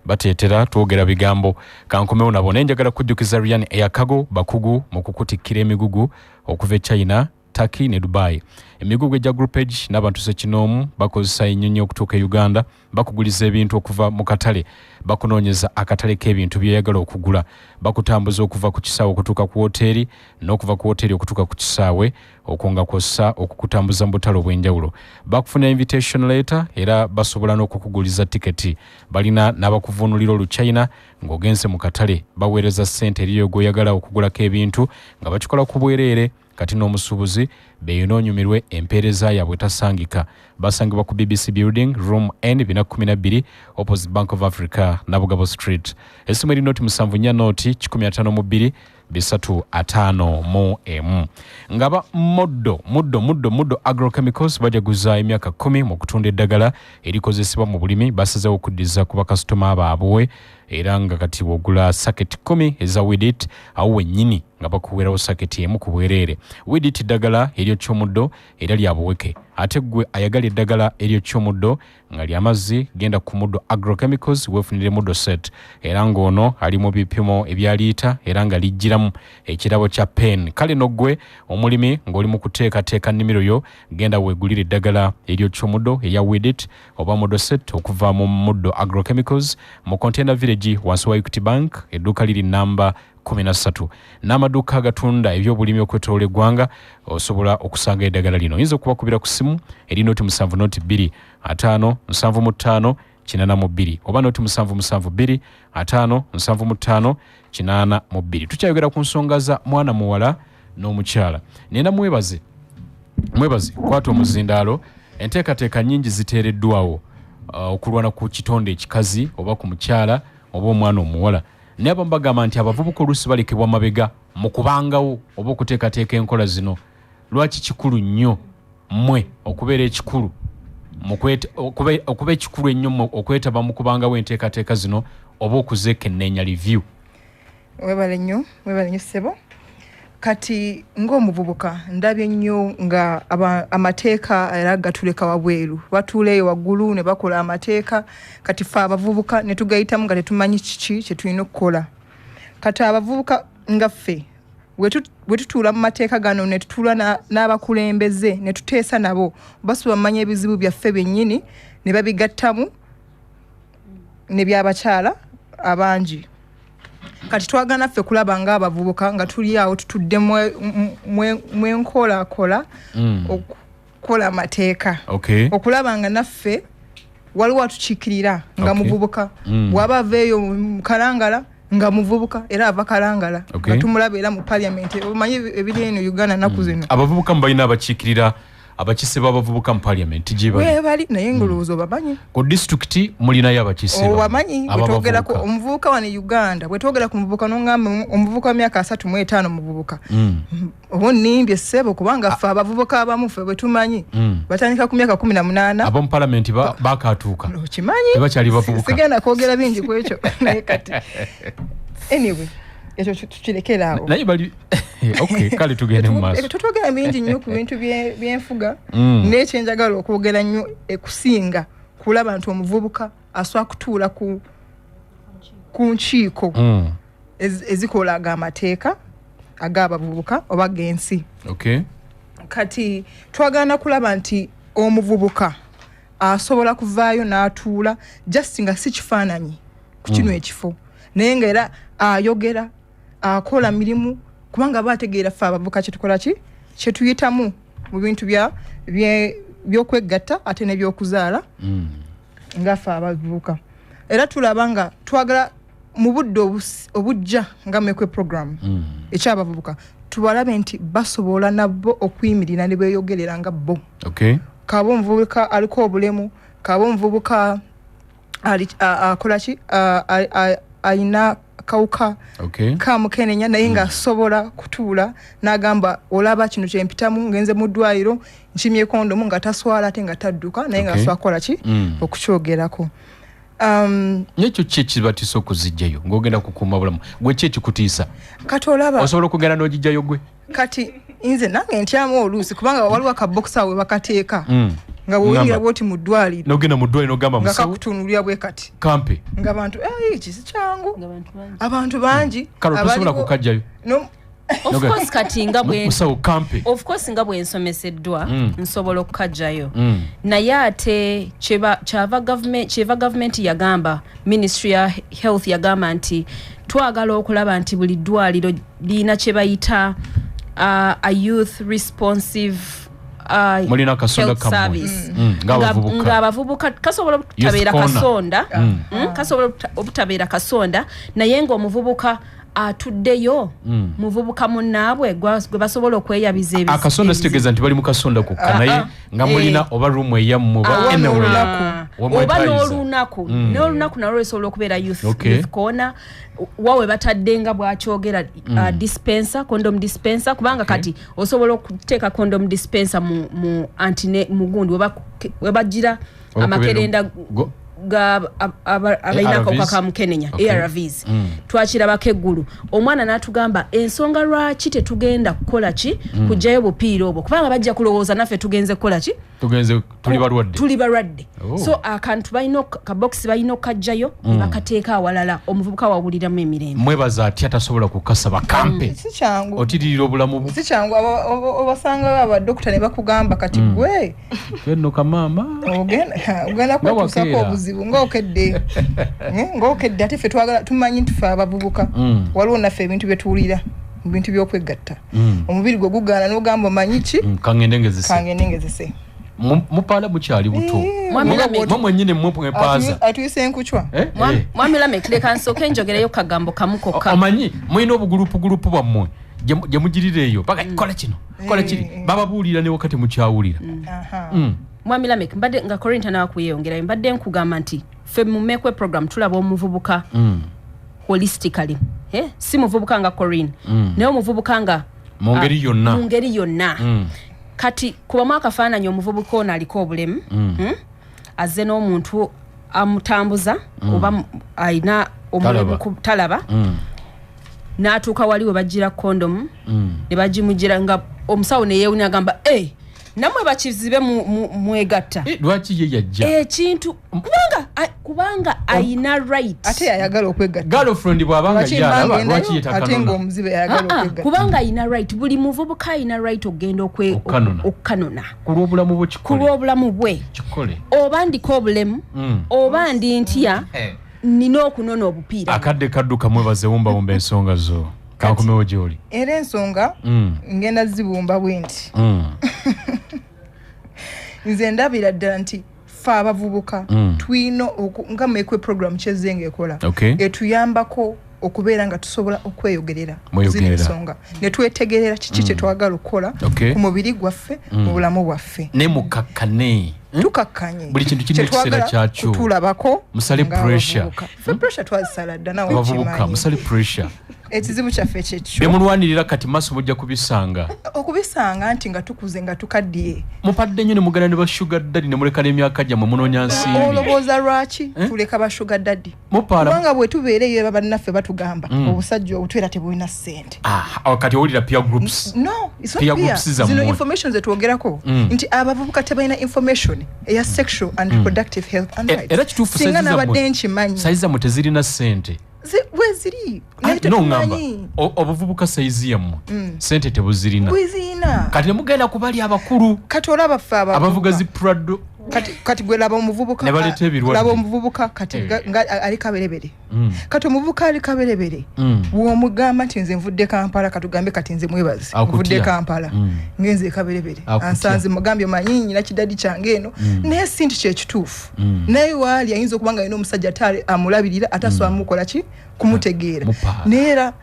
bateetera twogera bigambo. Kankomewo nabo, naye njagala kujjukiza Ryan Air Cargo, bakugu mu kukutikkira emigugu okuva e China, Turkey ne Dubai. Emigugu egya groupage n'abantu ssekinoomu bakozesa ennyonyi okutuuka e Uganda. Bakuguliza ebintu okuva mu katale, bakunoonyeza akatale k'ebintu by'oyagala okugula, bakutambuza okuva ku kisaawe okutuuka ku woteeri n'okuva ku woteeri okutuuka ku kisaawe, okwo nga kwossa okukutambuza mu butale obw'enjawulo. Bakufunira invitation letter era basobola n'okukuguliza tiketi. Balina n'abakuvuunulira Oluchina ng'ogenze mu katale. Baweereza ssente eriyo gw'oyagala okugulako ebintu nga bakikola ku bwereere. Kati n'omusuubuzi beeyonoonyumirwe empeereza yaabwe tasangika. Basangibwa ku BBC Building, room N 412, opposite Bank of Africa, Nabugabo Street. Essimu eri 074 0 152 351. Ngaba Moddo Muddo Muddo Muddo Agrochemicals bajaguza emyaka 10 mu kutunda eddagala erikozesebwa mu bulimi. Basazeewo okuddiza ku bakasitoma baabwe. Era nga kati bw'ogula saketi 10 eza Weedit, awo wennyini nga bakuweerawo saketi emu ku bwereere. Weedit ddagala eryokya omuddo era lya buweke. Ate ggwe ayagala eddagala eryokya omuddo nga lya mazzi, genda ku Muddo Agrochemicals weefunire Muddo Set, era ng'ono ali mu bipimo ebya liita era nga lijjiramu ekirabo kya pen. Kale no ggwe omulimi ng'oli mu kuteekateeka nnimiro yo, genda weegulire eddagala eryokya omuddo erya Weedit oba Muddo Set okuva mu Muddo Agrochemicals mu Container Village wansi wa Equity Bank, edduuka liri namba 13. N'amaduuka agatunda ebyobulimi okwetoloola eggwanga osobola okusanga eddagala lino. Oyinza okubakubira ku ssimu eri 0 7 0 2 5 75 82 oba 0 7 7 2 5 75 82. Tukyayogera ku nsonga za mwana muwala n'omukyala. Nena mwebaze, mwebaze kwata omuzindaalo. Enteekateeka nnyingi ziteereddwawo okulwana ku kitonde ekikazi oba ku mukyala oba omwana omuwala, naye abamu bagamba nti abavubuka oluusi balekebwa mabega mu kubangawo oba okuteekateeka enkola zino. Lwaki kikulu nnyo mmwe okubeera ekikulu okuba ekikulu ennyo okwetaba mu kubangawo enteekateeka zino oba okuzeekenneenya, review? Webale nnyo, webale nnyo ssebo. Kati ng'omuvubuka ndabye nnyo nga amateeka era gatuleka wabweru. Batuula eyo waggulu ne bakola amateeka, kati ffe abavubuka ne tugayitamu nga tetumanyi kiki kye tulina okukola. Kati abavubuka nga ffe bwe tutuula mu mateeka gano ne tutuula n'abakulembeze ne tuteesa nabo, basobola manya ebizibu byaffe byennyini ne babigattamu nebyabakyala abangi. Kati twagala naffe kulaba ng'abavubuka nga tuli awo tutudde mwenkolakola okukola amateeka, okulaba nga naffe waliwo atukiikirira nga muvubuka. Bw'aba aveeyo mu Kalangala nga muvubuka, era ava Kalangala, nga tumulaba era mu parliament. Omanyi ebiri eno Uganda naku zino. Abavubuka mubalina abakiikirira, abakiise b'abavubuka mu parliament gye bali? Webali, naye ng'olowooza obamanyi? Ku disitulikiti mulinayo abakiise bammwe Obamanyi? Bwetwogerako ababavubuka? Omuvubuka wano e Uganda, bwetwogera ku muvubuka nongamba omuvubuka wa myaka 35 muvubuka, oba onnimbye ssebo, kubanga ffe abavubuka abamu ffe bwe tumanyi batandika ku myaka 18. Ab'omu palamenti bakatuuka. Okimanyi. Tebakyali bavubuka. Sigenda kwogera bingi ku ekyo, naye kati anyway ekyo tukirekere awo. Naye bali okay, kale tugende mu maaso. Tutwogera bingi nnyo ku bintu byenfuga, naye kyenjagala okwogera nnyo ekusinga kulaba nti omuvubuka asobola kutuula ku nkiiko ezikola ag'amateeka ag'abavubuka oba g'ensi. Kati twagala kulaba nti omuvubuka asobola kuvaayo n'atuula just nga si kifaananyi ku kino ekifo, naye nga era ayogera, akola mirimu, kubanga aba ategeera ffe abavubuka kyetukola ki, kyetuyitamu mu bintu byokwegatta ate n'ebyokuzaala. Nga ffe abavubuka era tulaba nga twagala mu budde obujja nga mekwe program ekyabavubuka tubalabe nti basobola nabo okuyimirira ne beeyogerera nga bo. Kaba omuvubuka aliko obulemu, kaba omuvubuka akola ki, ayina kawuka kamukenenya, naye ng'asobola kutuula n'agamba, olaba kino kyempitamu, ngenze mu ddwaliro nkimye kondomu, nga taswala ate nga tadduka, naye ng'asobola kukola ki, okukyogerako. Nekyo ki ekibatiisa okuzijjayo ng'ogenda kukuuma bulamu? Gwe ki ekikutiisa? Kati olaba Osobola okugenda n'ogijjayo gwe? Kati nze nange ntyamu oluusi, kubanga waliwo akabokisi awo we bakateeka nga bw'oyingira bwoti mu ddwaliro, N'ogenda mu ddwaliro n'ogamba, nga musawo, kakutunuulira bwe kati, kampe. Nga bantu, "Eh, kisi kyangu." Nga bantu bangi. Abantu bangi Kale tosobola kukajjayo? Of course, kati nga bwe Musawo, kampe. Of course, nga bwe nsomeseddwa, nsobola okukajjayo, naye ate kyeva gavumenti yagamba, ministry ya health yagamba nti twagala okulaba nti buli ddwaliro lirina kye bayita a youth responsive Mulina akasonda health kammwe. service. Ng'abavubuka. Ng'abavubuka kasobola obutabeera Youth corner. kasonda, kasobola obutabeera kasonda, naye ng'omuvubuka atuddeyo muvubuka munnaabwe gwe basobola okweyabiza Akasonda ebizibu. sitegeeza nti bali mu kasonda kokka, Ah, naye ah. nga mulina oba room eyammwe oba anyway, Ah. Oba wemwetayiza. n'olunaku nalwo lusobola okubeera youth, youth corner wawe batadde nga bwakyogera dispenser, condom dispenser, kubanga kati osobola okuteeka condom dispenser mu antine mu gundi webagira Oba amakerenda ga abalina akawuka ARVs? ka mukenenya. ARVs. Twakirabako eggulu, omwana n'atugamba ensonga lwaki tetugenda kukola ki, kugjayo bupiira obwo, kubanga bajja kulowooza naffe tugenze kukola ki? Tugenze tuli balwadde. Tuli balwadde. Oh. So akantu balina kabokisi balina okukajjayo ne bakateeka awalala, omuvubuka wawuliramu emirembe. Mwebaza atya tasobola kukasaba kampe? Si kyangu. Otiririra obulamu bwo. Si kyangu. Obasangayo abadokita ne bakugamba, kati gwe Enno kamaama. Ogenda kwetuusako wakeera. obuzibu ngaokedde. Ng'okedde. Ate ffe twagala tumanyi nti ffe abavubuka waliwo naffe ebintu bye tuwulira mu bintu by'okwegatta, omubiri gwe gugaana n'ogamba, omanyi ki? Kangende ngezese. Kangende ngezese. Mupaala mukyali buto. Mwami Lamek. Mwe mwennyini mmwe mwepaaza. Atuyise enkucwa. Eh? Eh. Mwami Lamek, leka nsooke njogereyo kagambo kamu kokka. Omanyi mulina obugulupugulupu bwammwe gye mugirira eyo paka kola kino, kola kiri, bababuulira ne wakati mukyawulira. Aha. Mwami Lamek, mbadde nga Corinta naakuyeyongerayo, mbadde nkugamba nti ffe mu Mekwe program tulaba omuvubuka holistically, eh? Si muvubuka nga Corin, naye omuvubuka nga Mu ngeri ah, yonna. mu ngeri yonna. Kati kubamu akafaananyi, omuvubuka ono aliko obulemu, Azze n'omuntu amutambuza oba alina omulemu. Talaba. Talaba. N'atuuka wali we bagira kondomu ne bagimugira, nga omusawo neyewunya, agamba, e nammwe bakizibe mwegatta. Eh, lwaki ye yajja? Ekintu kubanga ayina right. Ate yayagala okwegatta. Girlfriend bw'abanga Lwaki yalaba, mbangendayo, lwaki ye ate takanona? ng'omuzibe yayagala Ah, ah, okwegatta? kubanga ayina right. Buli muvubuka ayina right okugenda Okukanona. okukanona. Ku lw'obulamu bwe. Ku Kikole. lw'obulamu bwe. Kikole. Oba ndiko obulemu, oba ndi ntya, nina okunona obupiira. Akadde kadduka. Mwebaze, wumbawumba ensonga zo, kankomewo gy'oli. Era ensonga ngenda zibumba bwe nti, nze ndabira ddala nti fe abavubuka tulina nga Mekwe program kyezzenga ekola, etuyambako okubeera nga tusobola okweyogerera Mweyogerera. zino ensonga ne twetegerera kiki kye twagala okukola ku mubiri gwaffe, mu bulamu bwaffe. Ne mukakkane. Hmm? Tukakkanye. Buli kintu kirina ekiseera Kyetwagala kyakyo. kutulabako Musale nga pressure. abavubuka. Ffe pressure twazisala dda, nawe Abavubuka okimanyi. musale pressure. Ekizibu kyaffe kyekyo. Byemulwanirira kati maaso mujja kubisanga. Okubisanga nti nga tukuze, nga tukaddiye. Mupadde nnyo ne mugenda ne ba sugar daddy ne muleka n'emyaka gyammwe, munoonya nsimbi. Olowooza lwaki Eh? tuleka ba sugar daddy? Mupaala. Kubanga bwe tubeera eyo, bannaffe batugamba obusajja obutwera tebulina ssente. Ah, awo kati owulira peer groups. No, it's not Peer peer. groups zammwe. Zino information zetwogerako nti abavubuka tebalina information eya sexual and reproductive health and rights. Era kituufu, Singa size nabadde zammwe, nkimanyi. size zammwe tezirina ssente. Weziri, naye No, ŋŋamba tetumanyi. obuvubuka size yammwe sente tebuzirina. Bwezirina. Kati ne mugenda ku bali abakulu Kati olaba ffe abavuga abavubuka zi Prado. Kati gwe laba omuvubuka Ne baleeta ebirwadde. Laba omuvubuka kati nga ali kaberebere. Kati omuvubuka ali kaberebere, bw'omugamba nti nze nvudde Kampala, katugambe kati nze mwebaze Akutya. nvudde Kampala, ngenze ekaberebere, Akutya. ansanze, mugambye, omanyi nyina kidaddy kyange eno, naye si nti kyekituufu. Naye waali ayinza okuba nga alina omusajja ate amulabirira, ate asobola mukola ki, kumutegeera. Mupaala. Naye era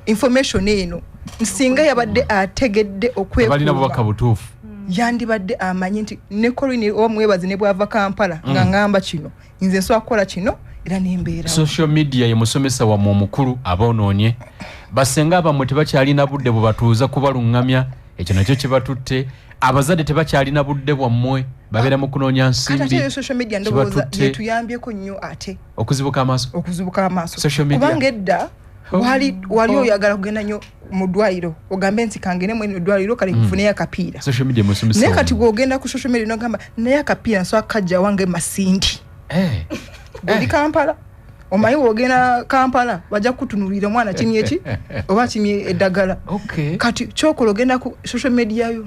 information eno singa yabadde ategedde Balina bubaka okwekuuma, butuufu. yandibadde amanyi nti ne Corin oba mwebazi ne bwava Kampala nga ngamba kino, nze nsobola kukola kino era nembeerawo. Social media ye musomesa wammwe omukulu. Aboonoonye basenga abammwe tebakyalina budde bwebatuuza kubaluŋŋamya, ekyo nakyo kibatutte. Abazadde tebakyalina budde bwammwe, babeera mu kunoonya Kati ate nsimbi. eyo social media ndowooza Kibatutte. yetuyambyeko nnyo ate Okuzibuka amaaso. okuzibuka amaaso. Social media. Kubanga edda Oh. wali oyagala kugenda nnyo mu ddwaliro ogambe nti kangende mweno eddwaliro kale nfuneyo akapiira. Social media musomesa Naye kati wammwe. bw'ogenda ku social media nogamba, naye akapiira nsobola kajja wange Masindi, oli Kampala, omanyi wogenda Kampala bajja kukutunulira omwana kimye ki oba kimye eddagala. Kati kyokola ogenda ku social media yo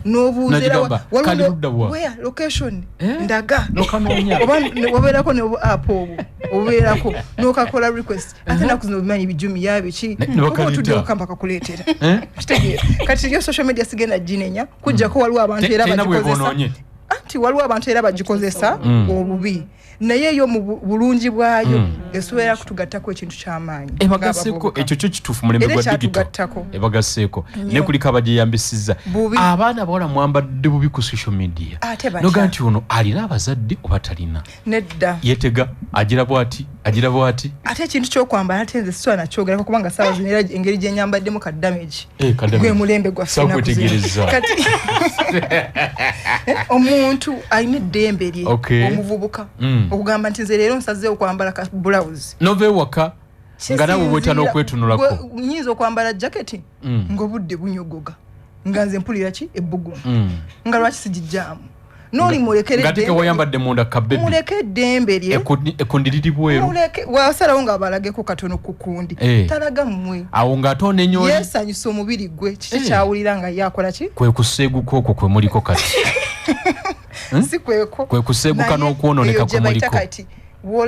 n'obuuza era Nagigamba, waliwo kali ludda wa? Where location, Eh? ndaga. N'okanoonya. Oba wabeerako ne app obwo obubeerako n'okakola request, ate naku zino obimanyi bijumiya biki, Ne oba bakaleeta. otudde okamba kakuleetera. Eh? Kitegeera, kati yo social media sigenda ginenya kujjako waliwo abantu era Terina bwe bagikozesa. bonoonye. Anti waliwo abantu era bagikozesa obubi, naye yo mu bulungi bwayo. Esobola kutugattako ekintu kyamaanyi. Ebagaseeko, ekyo kyo kituufu, mulembe Era gwa digital. ekyatugattako. Ebagaseeko, ne kuliko abagyeyambisizza. Bubi. Abaana abawala mwambadde bubi ku social media. Ate batya? Noga nti ono alina abazadde oba talina? Nedda. Yeetega, agira bwati, agira bwati. Ate ekintu kyokwambala, ate nze sitwala nakyogerako, kubanga saawa zino era engeri gye nyambaddemu ka damage. Eh, ka damage. Gwe mulembe gwaffe ennaku zino. Sakwetegereza. Kati omuntu alina eddembe lye, omuvubuka, okugamba nti nze leero nsazeewo okwambala ka blouse. Nova ewaka nga nawe bwetya n'okwetunulako. Nyinza okwambala jaketi ng'obudde bunyogoga, nga nze mpulira ki ebbugumu, nga lwaki sigijjaamu? Nooli mulekere Nga ate eddembe lye. wayambadde munda kabebi. Muleke eddembe lye. Ekkundi liri bweru. Muleke wasalawo nga abalageko katono ku kundi. Talaga mmwe. Awo ng'ate onenyooli. Yeesanyusa omubiri gwe, kiki kyawulira nga ye akola ki. Kwe kuseeguka okwo kwe muliko kati. Si kweko. Kwe kuseeguka Naye n'okwonooneka eyo kwe gye bayita muliko. kati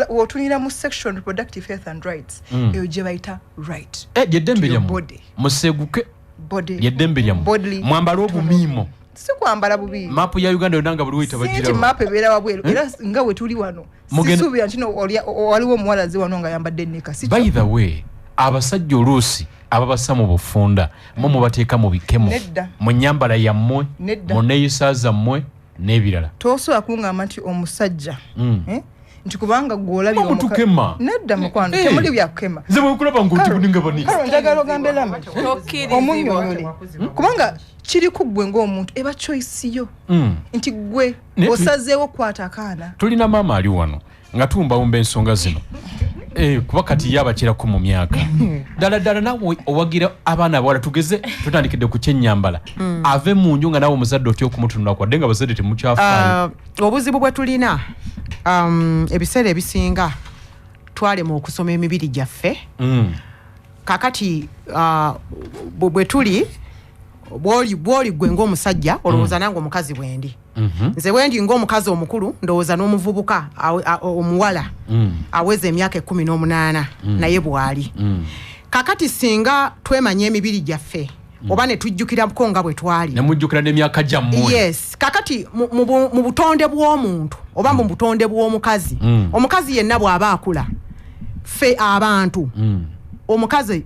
w'otunira mu section reproductive health and rights, eyo gye bayita right Eh, lyeddembe to your lyammwe. body. Museeguke. Body. Lyeddembe lyammwe. Bodily Mwambale obumiimo. Si kwambala bubi. Maapu ya Uganda yonna nga buli weyita Si nti bagiraba. maapu ebeera wabweru, era nga we tuli wano, sisuubira nti no waliwo omuwala aze wano nga ayambadde nika, si By kyo. the way, abasajja oluusi ababasa mu bufunda mu mubateeka mu bikemo Nedda. mu nyambala yammwe, Nedda. mu neeyisa zammwe n'ebirala. Tosobola kuŋŋamba nti omusajja, eh, nti kubanga gw'olabye Mutukema. Nedda mukwano, Eh. temuli byakukema. Nze bwekulaba ngaotibuninga bani. Karo, njagala ogambe Lama Tokkirizibwa. omunnyonnyole, kubanga kiri ku ggwe ng'omuntu, eba choice yo nti ggwe osazeewo kwata akaana. Tulina maama ali wano nga tuwumbawumba ensonga zino. Eh, kuba kati ye abakirako mu myaka ddala ddala, nawe owagira abaana abawala, tugeze tutandikidde ku kyennyambala, ave mu nju nga nawe omuzadde otya okumutunula, kwadde nga abazadde temukyafaayo? Obuzibu bwe tulina, ebiseera ebisinga twalema okusoma emibiri gyaffe. Kakati bwe tuli bwoli gwe ng'omusajja olowooza nange omukazi bwendi. Nze bwendi ng'omukazi omukulu, ndowooza n'omuvubuka omuwala aweza emyaka 18 naye bwali. Kakati singa twemanya emibiri gyaffe oba ne tujjukirako nga bwe twali, Ne mujjukira n'emyaka gyammwe. Yes, kakati mu butonde bw'omuntu oba mu butonde bw'omukazi, omukazi yenna bw'aba akula, ffe abantu, omukazi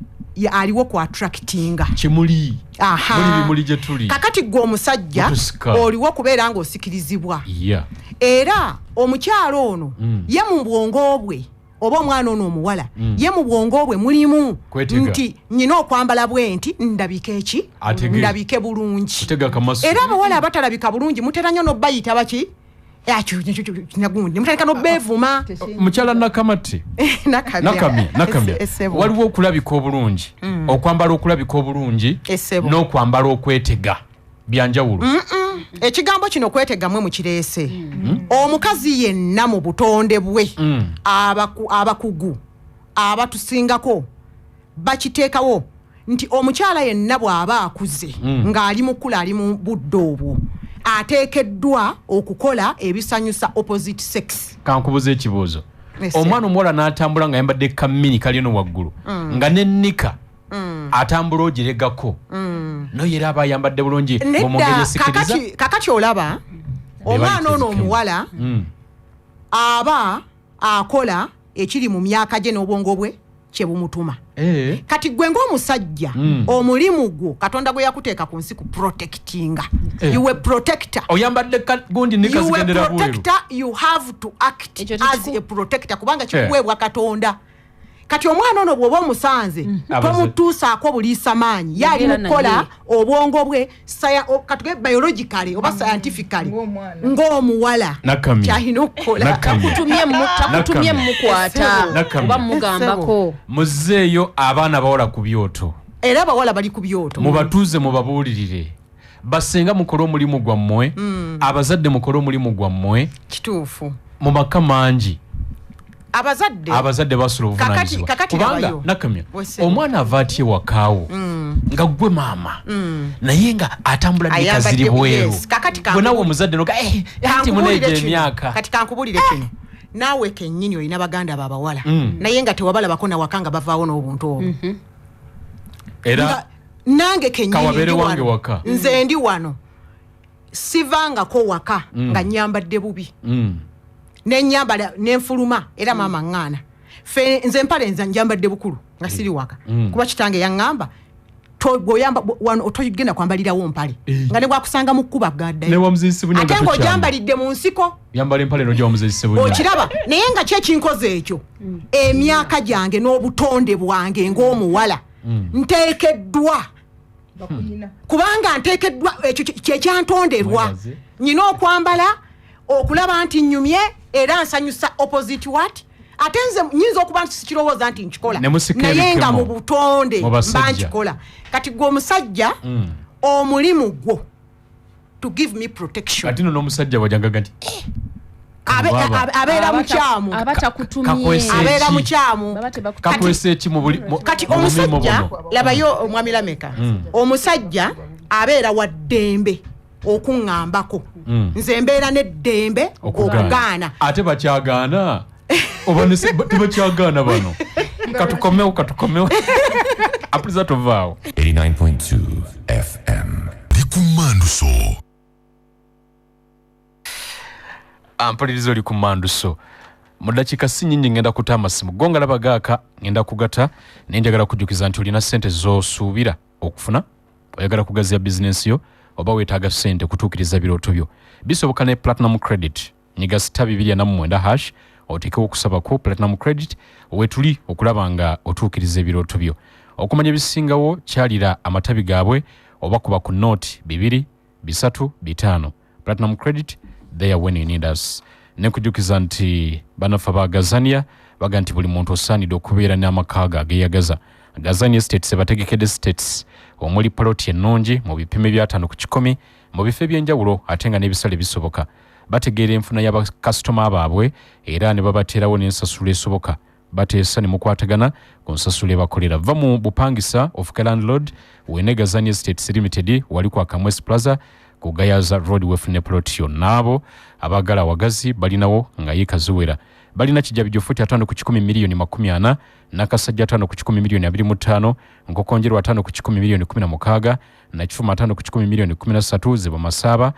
aliwo ku attractinga. Kimuli. Aha. Muli bimuli gye tuli. Kakati gwe omusajja Mutusika. oliwo kubeera ng'osikirizibwa. Era omukyalo ono, ye mu bwongo bwe, oba omwana ono omuwala, ye mu bwongo bwe mulimu Kwetega. nti nyina okwambala bwe nti ndabike eki, Ategere. ndabike bulungi. Kutega kamasu. Era abawala abatalabika bulungi mutera nnyo nobayita baki nagundi, mutandika nobeevuma. Mukyala Nakamate. Nakamya. Nakamya, Nakamya. Essebo. Waliwo okulabika obulungi, okwambala okulabika obulungi Essebo. n'okwambala okwetega byanjawulo. Ekigambo kino kwetegamwe mukireese. Omukazi yenna mu butonde bwe, abakugu abatusingako bakiteekawo nti omukyala yenna bw'aba akuze, ng'ali mukula, ali mu budde obwo, ateekeddwa okukola ebisanyusa opposite sex. Kankubuza ekibuuzo. Essebo. Omwana omuwala n'atambula nga ayambadde kamini kalino waggulu, nga nenika atambula ogiregako, naye era aba ayambadde bulungi mu ngeri Nedda. esikiriza? Kakati olaba omwana ono omuwala aba akola ekiri mu myaka gye n'obwongo bwe kyebumutuma. Kati gwe ng'omusajja, omulimu gwo Katonda gwe yakuteeka ku nsi ku protectinga. You a protector. Oyambadde gundi nika You a zigendera bweru. protector, you have to act Ekyo as a protector, kubanga kikuweebwa Katonda. Kati omwana ono bw'oba omusanze, tomutuusaako buliisa maanyi, ye ali Yogera mu kukola naye. obwongo bwe katuge biologically oba scientifically Ng'omwana. ng'omuwala Nakamya. kyalina okukola. Nakamya. Takutumye Nakamya. mukwata Nakamya. oba mugambako. Muzeeyo abaana bawala ku byoto. Era abawala bali ku byoto. Mubatuuze, mubabuulirire. Basenga, mukole omulimu gwammwe. Abazadde, mukole omulimu gwammwe. Kituufu. Mu maka mangi Abazadde abazadde basula obuvunanyizibwa. Kakati Kubanga labayo. Nakamya, Wese. omwana ava atya ewakaawo nga gwe maama, naye nga atambula nika Ayambadde ziri bweru? yes. Kakati Gwe nawe omuzadde noga, "Eh, anti kankubuulire muneegyo kino. emyaka." Kati kankubuulire kino, naawe kennyini olina baganda babawala, naye nga tewabalabako nawaka nga bavaawo n'obuntu obwo. Era Nange kennyini Kawabeere ndi wange wano. waka. Nze ndi wano, sivangako waka nga nyambadde bubi, nenyambala nenfuluma, era maama ŋŋaana. Fe nze empale nze njambadde bukulu nga siri waka, kuba kitange yaŋŋamba, bw'oyamba wano togenda kwambalirawo mpale, nga ne bwakusanga mu kkuba gaddayo. Ne wa Muzeeyi Ssebunya Ate nga tokyama. ng'ogyambalidde mu nsiko. Yambala empale nojja wa Muzeeyi Ssebunya. Okiraba, naye nga ki ekinkoze ekyo? Emyaka gyange n'obutonde bwange ng'omuwala, nteekeddwa, kubanga nteekeddwa, ekyo kyekyantonderwa. Mwebaze. Nyina okwambala okulaba nti nyumye era nsanyusa opposite what. Ate nze nyinza okuba nti sikirowooza nti nkikola, Ne musika naye nga ebikemo. mu butonde Mu mba basajja. nkikola. Kati gwe omusajja, omulimu gwo to give me protection. Ate no n'omusajja bwajangaga nti Baba. Abeera mukyamu. Aba takutumye. Kakwese Abeera eki? mukyamu. Baba tebakutumye. Kakwesa eki mu buli Kati mu bumiimo omusajja, buno? labayo omwami Lameka, omusajja abeera wa ddembe okuŋŋambako, nze mbeera n'eddembe okugaana. Ate bakyagaana oba tebakyagaana bano? Katukomewo, katukomewo, apuliza tovaawo. 89.2 FM. Ndi ku Manduso. Ampuliriza, oli ku Manduso. Mu ddakiika si nyingi ngenda kuta amasimu go nga laba gaaka, ngenda kugata, naye njagala kujjukiza nti olina ssente z'osuubira okufuna, oyagala kugaziya bizinensi yo, oba weetaaga ssente kutuukiriza birooto byo, bisoboka ne Platinum Credit. Nyiga *249# oteekewo okusabako. Platinum Credit, wetuli okulaba nga otuukiriza ebirooto byo. Okumanya ebisingawo, kyalira amatabi gaabwe oba kuba ku 0 2 3 5. Platinum Credit, there when you need us. Nekujjukiza nti bannaffe ba Gazania baga nti buli muntu osaanidde okubeera n'amaka ge ageeyagaza. Gazania Estates bategekedde estates omuli poloti ennungi mu bipimo 50 ku 100 mu bifo ebyenjawulo, ate nga n'ebisale bisoboka. Bategeera enfuna y'abakasitoma baabwe era ne babateerawo n'ensasula esoboka. Bateesa ne mukwatagana ku nsasula ebakolera. Va mu bupangisa ofuke landlord wene Gazania Estates Limited, wali ku Akamwesi Plaza ku Gayaza Road, wefune plot yo. N'abo abaagala awagazi balinawo nga yiika ziwera. Balina Kijabijo, futi 50 ku 100 miliyoni 40, Nakasajja 50 ku 100 miliyoni 25, Nkokonjeru 50 ku 100 miliyoni 16, Nakifuma 50 ku 100 miliyoni 13, Ziba Masaaba,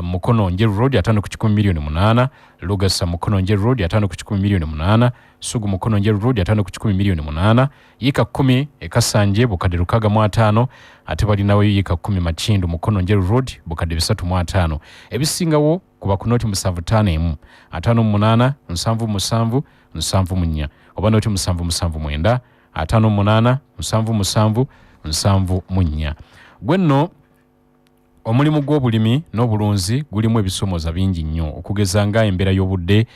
Mukono Njeru Road 50 ku 100 miliyoni 8, Lugasa Mukono Njeru Road 50 ku 100 miliyoni 8, Sugu Mukono Njeru Road 50 ku 100 miliyoni 8, yiika 10 Ekasanje bukadde 65. Ate balinawo yiika 10 Makindu Mukono Njeru Road bukadde 350. Ebisingawo kuba ku 075 58 77 74 oba 0779 58 77 74. Gwe nno, omulimu gw'obulimi n'obulunzi gulimu ebisomooza bingi nnyo, okugeza nga embeera y'obudde,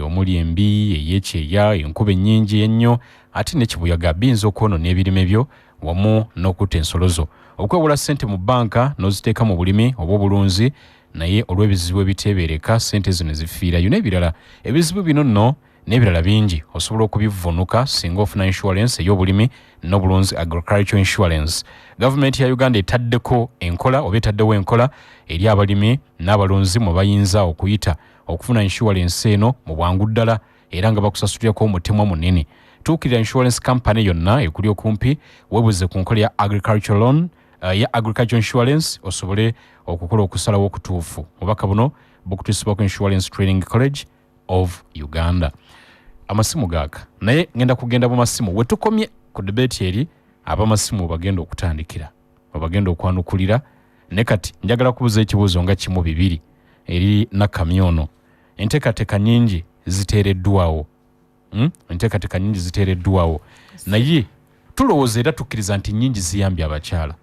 omuli embi ey'ekyeya, enkuba ennyingi ennyo ate n'ekibuyaga, biyinza okwonoona ebirime byo wamu n'okutta ensolo zo. Okwewola ssente mu bbanka n'oziteeka mu bulimi oba obulunzi, naye olw'ebizibu ebiteebeereka ssente zino zifiirayo n'ebirala. Ebizibu bino nno n'ebirala bingi osobola okubivvuunuka singa ofuna insurance ey'obulimi n'obulunzi, agriculture insurance. Gavumenti ya Uganda etaddeko enkola oba etaddewo enkola eri abalimi n'abalunzi mwe bayinza okuyita okufuna insurance eno mu bwangu ddala, era nga bakusasulirako omutemwa munene. Tuukirira insurance company yonna ekuli okumpi, weebuze ku nkola ya agriculture loan, ya agriculture insurance, osobole okukola okusalawo okutuufu. Obubaka buno bukutuusibwako Insurance Training College of Uganda. Amasimu gaaka, naye ngenda kugenda mu masimu. Wetukomye ku debate eri, abamasimu bagenda okutandikira, webagenda okwanukulira. Ne kati njagala kubuuza ekibuuzo nga kimu bibiri eri Nakamya ono. Enteekateeka nyingi ziteereddwawo, Enteekateeka nyingi ziteereddwawo, naye tulowooza era tukkiriza nti nyingi ziyambye abakyala.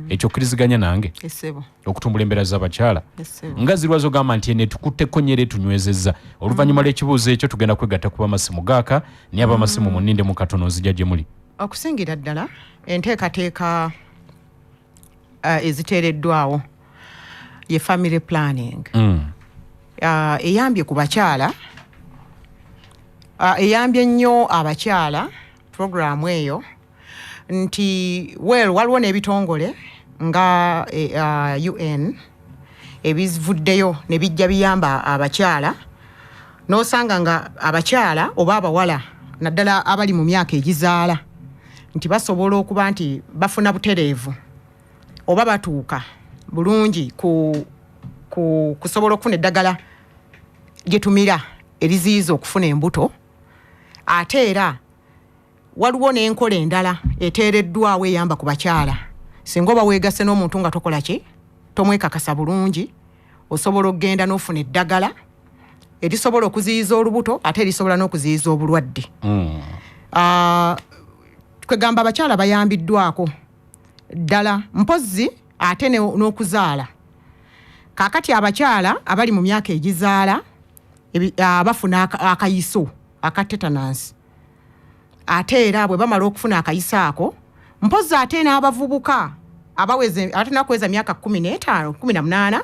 Ekyo okkiriziganya nange? Essebo. Okutumbula embeera z'abakyala. Essebo. Nga zirwaza ogamba nti eno etukutteko nnyo era etunywezezza. Oluvannyuma lw'ekibuuzo ekyo tugenda kwegatta ku bamasimu gaaka, naye abamasimu munindemu katono, nzija gye muli. Okusingira ddala enteekateeka eziteereddwawo ye family planning. Eyambye ku bakyala, eyambye nnyo abakyala programu eyo, nti well, waliwo n'ebitongole nga UN ebivuddeyo ne bijja biyamba abakyala, n'osanga nga abakyala oba abawala naddala abali mu myaka egizaala nti basobola okuba nti bafuna butereevu oba batuuka bulungi ku kusobola okufuna eddagala lyetumira eriziyiza okufuna embuto. Ate era waliwo n'enkola endala eteereddwawo eyamba ku bakyala. Singa oba weegasse n'omuntu nga tokola ki, tomwekakasa bulungi, osobola okugenda n'ofuna eddagala erisobola okuziyiza olubuto, ate erisobola n'okuziyiza obulwadde. Kwegamba abakyala bayambiddwako ddala. Mpozzi ate n'okuzaala. Kaakati abakyala abali mu myaka egizaala bafuna akayiso aka tetanus. Ate era bwe bamala okufuna akayiso ako, mpozzi ate n'abavubuka abaweze ate nakuweza myaka 15, 18,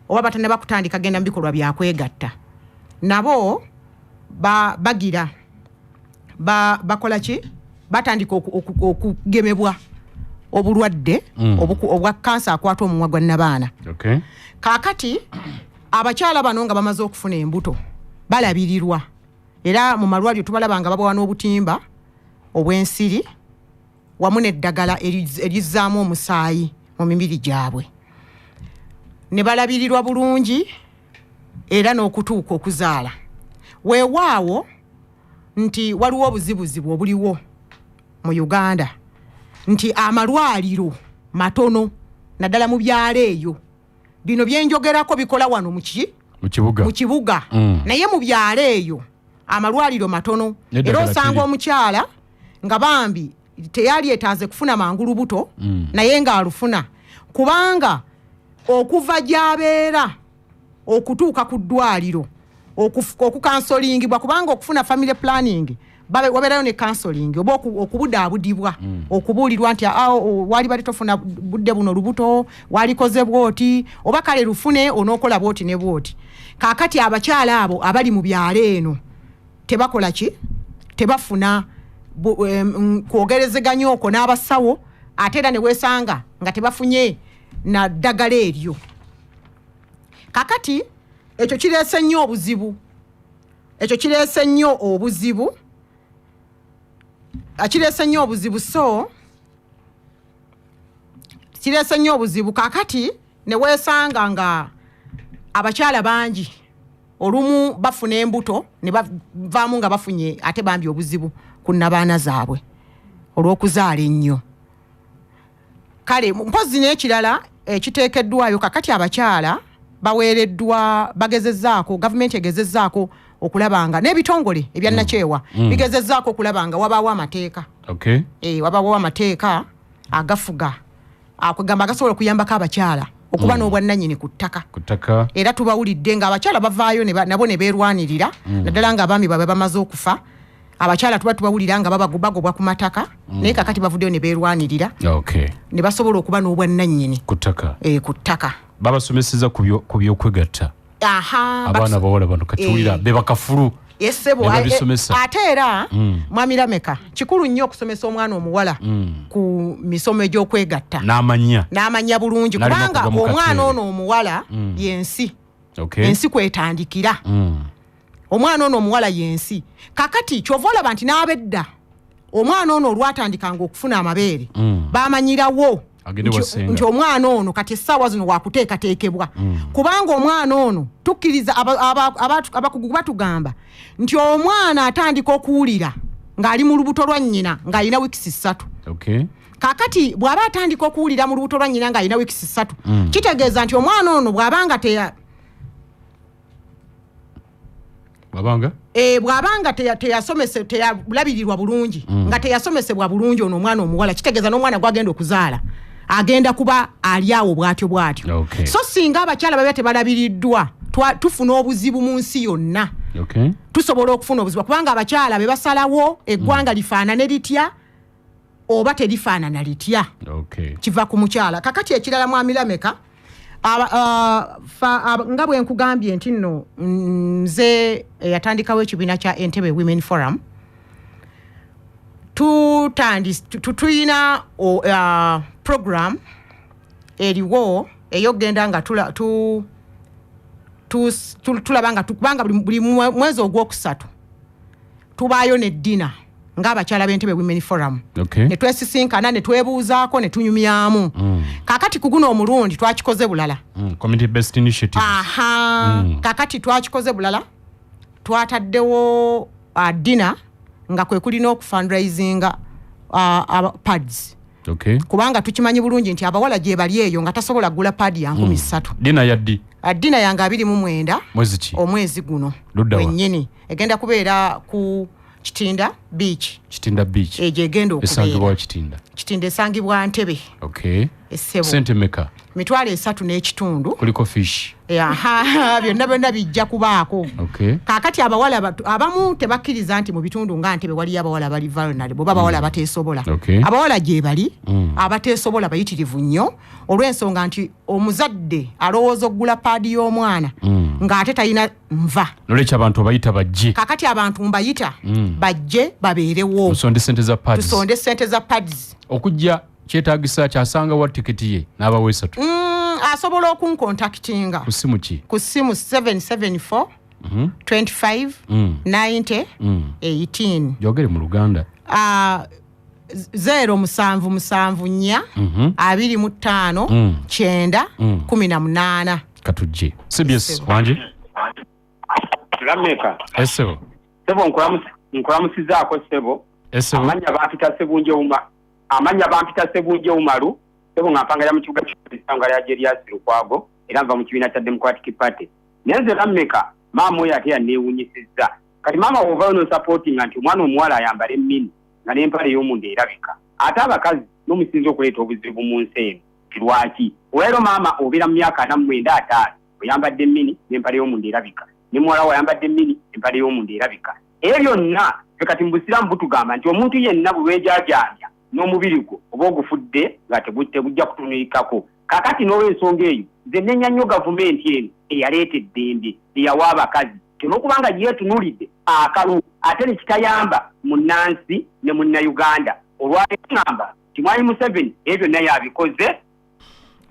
oba batannaba kutandika genda mu bikolwa byakwegatta, nabo bagira bakola ki, batandika okugemebwa obulwadde obwa kansa akwata omumwa gwa nnabaana. Kaakati abakyala bano nga bamaze okufuna embuto balabirirwa, era mu malwaliro tubalaba nga babawa n'obutimba obw'ensiri wamu n'eddagala erizzaamu omusaayi mu mibiri gyabwe, ne balabirirwa bulungi era n'okutuuka okuzaala. Weewaawo nti waliwo obuzibuzibu obuliwo mu Uganda, nti amalwaliro matono naddala mu byalo eyo. Bino byenjogerako bikola wano muki? Mu kibuga. Mu kibuga. Naye mu byalo eyo amalwaliro matono, era osanga omukyala nga bambi teyalyetaaze kufuna mangu lubuto, naye ng'alufuna kubanga okuva gy'abeera okutuuka ku ddwaliro okukansolingibwa, kubanga okufuna family planning wabeerayo ne counseling oba okubudaabudibwa, okubuulirwa nti, "Ah, wali bali tofuna budde buno lubuto, walikoze bwoti, oba kale lufune onookola bwoti ne bwoti." Kaakati abakyala abo abali mu byalo eno tebakola ki, tebafuna kwogerezeganya okwo n'abasawo, ate era ne weesanga nga tebafunye na ddagala eryo. Kakati ekyo kireese nnyo obuzibu, ekyo kireese nnyo obuzibu, kireese nnyo obuzibu. So kireese nnyo obuzibu. Kakati ne weesanga nga abakyala bangi olumu bafuna embuto ne bavaamu nga bafunye ate bambi obuzibu ku nnabaana zaabwe olw'okuzaala ennyo. Kale mpozi n'ekirala ekiteekeddwayo kakati, abakyala baweereddwa, bagezezzaako, gavumenti egezezzaako okulaba nga n'ebitongole ebyannakyewa bigezezzaako okulaba nga wabaawo amateeka. Wabaawo amateeka agafuga, akwegamba agasobola okuyambako abakyala okuba n'obwannannyini ku ttaka. Ku ttaka. Era tubawulidde ng'abakyala bavaayo nabo ne beerwanirira, naddala ng'abaami baabwe bamaze okufa. Abakyala tuba tubawulira nga bagobwa ku mataka, naye kakati bavuddeyo ne beerwanirira ne basobola okuba n'obwannannyini ku ttaka. Ku ttaka. Babasomeseza ku byokwegatta. Abaana abawala bano katiwulira be bakafulu. Essebo. Ne babisomesa. Ate era, mwami Lameka, kikulu nnyo okusomesa omwana omuwala ku misomo egy'okwegatta n'amanya. N'amanya bulungi. N'alema kubanga kugwa mu omwana kateebe. ono omuwala yensi, ensi kwetandikira. Omwana ono omuwala yensi. Kakati kyova olaba nti n'abedda omwana ono olwatandikanga okufuna amabeere, bamanyirawo Agende wasenga. nti omwana ono kati essaawa zino wakuteekateekebwa, kubanga omwana ono tukkiriza abakugu batugamba nti omwana atandika okuwulira ng'ali mu lubuto lwa nnyina ng'alina wiikisi 3. Kakati bw'aba atandika okuwulira mu lubuto lwa nnyina ng'alina wiikisi 3, kitegeeza nti omwana ono bw'abanga teya Bwabanga Bw'abanga teyasomese, teyalabirirwa bulungi, nga teyasomesebwa bulungi ono omwana omuwala, kitegeeza n'omwana gwagenda okuzaala agenda kuba ali awo bw'atyo bw'atyo. So singa abakyala babeera tebalabiriddwa, tufuna obuzibu mu nsi yonna. Tusobola okufuna obuzibu kubanga abakyala be basalawo eggwanga lifaanane litya oba terifaanana litya. Kiva ku mukyala. Kakati ekirala, mwami Lameka, nga bwe nkugambye nti nno nze eyatandikawo ekibiina kya Entebe Women Forum, tuyina program eriwo eyokugenda nga tulaba nga kubanga buli mwezi ogwokusatu tubaayo ne dinner ng'abakyala b'Entebe Women Forum, ne twesisinkana, ne twebuuzaako, ne tunyumyamu. Kaakati ku guno omulundi twakikoze bulala. Community based initiatives. Aha. Kakati twakikoze bulala, twataddewo dinner. Nga kwe kulina okufundraisinga pads. Kubanga tukimanyi bulungi nti abawala gye bali eyo nga tasobola kugula pad ya 3000. Dinner ya ddi? Dinner yange 29. Mwezi ki? Omwezi guno. Ludda wa? Wennyini egenda kubeera ku Kitinda Beach. Kitinda Beach. Egyo egenda Esangibwa okubeera. Kitinda? Kitinda esangibwa Ntebe. Essebo. Sente meka? 35,000. Kuliko fish? Aha, byonna byonna bijja kubaako. Kaakati abawala abamu tebakkiriza nti mu bitundu nga Ntebe waliyo abawala bali vulnerable oba abawala abateesobola. Abawala gye bali abateesobola bayitirivu nnyo, olw'ensonga nti omuzadde alowooza okugula paadi y'omwana ng'ate talina nva. Nolwekyo abantu obayita bajje? Kaakati abantu mbayita bajje babeerewo. Tusonde sente za pads. Tusonde sente za pads. Okujja kyetaagisa kyasanga wa tiketi ye n'abawa esatu? Asobola okunkontaktinga. Ku simu ki? Ku simu 774 25 90 18. Gyogere mu Luganda. 0774 25 90 18. Katujje CBS, wangi? Lameka. Esebo. Sebo, nkulamusizaako sebo. Esebo. Amanya bampita Sebunje Uma, amanya bampita Sebunje Umaru sebo, nga mpangalira mu kibuga ky'essanga lya Jerias Lukwago, era nva mu kibiina kya Democratic Party. Naye nze Lameka, maama oyo ate yanneewuunyisizza. Kati maama, wovayo nosupportinga nti omwana omuwala ayambale mini nga n'empale ey'omunda erabika, ate abakazi n'omusinza okuleeta obuzibu mu nsi eno. Lwaki olwaleero maama obeera mu myaka 49, 50, oyambadde mini n'empale y'omunda erabika, ne muwala we ayambadde mini, empale y'omunda erabika? Ebyo byonna ffe kati mu busiraamu butugamba nti omuntu yenna bwe weejajaamya n'omubiri gwo oba ogufudde nga tegujja kutunuikako. Kakati n'olwensonga eyo nze nenya nnyo gavumenti eno eyaleeta eddembe eyawa abakazi, olwokubanga yeetunulidde akalulu ate nekitayamba munnansi ne munnayuganda. Olwaleero ŋŋamba nti mwami Museveni ebyo byonna yabikoze.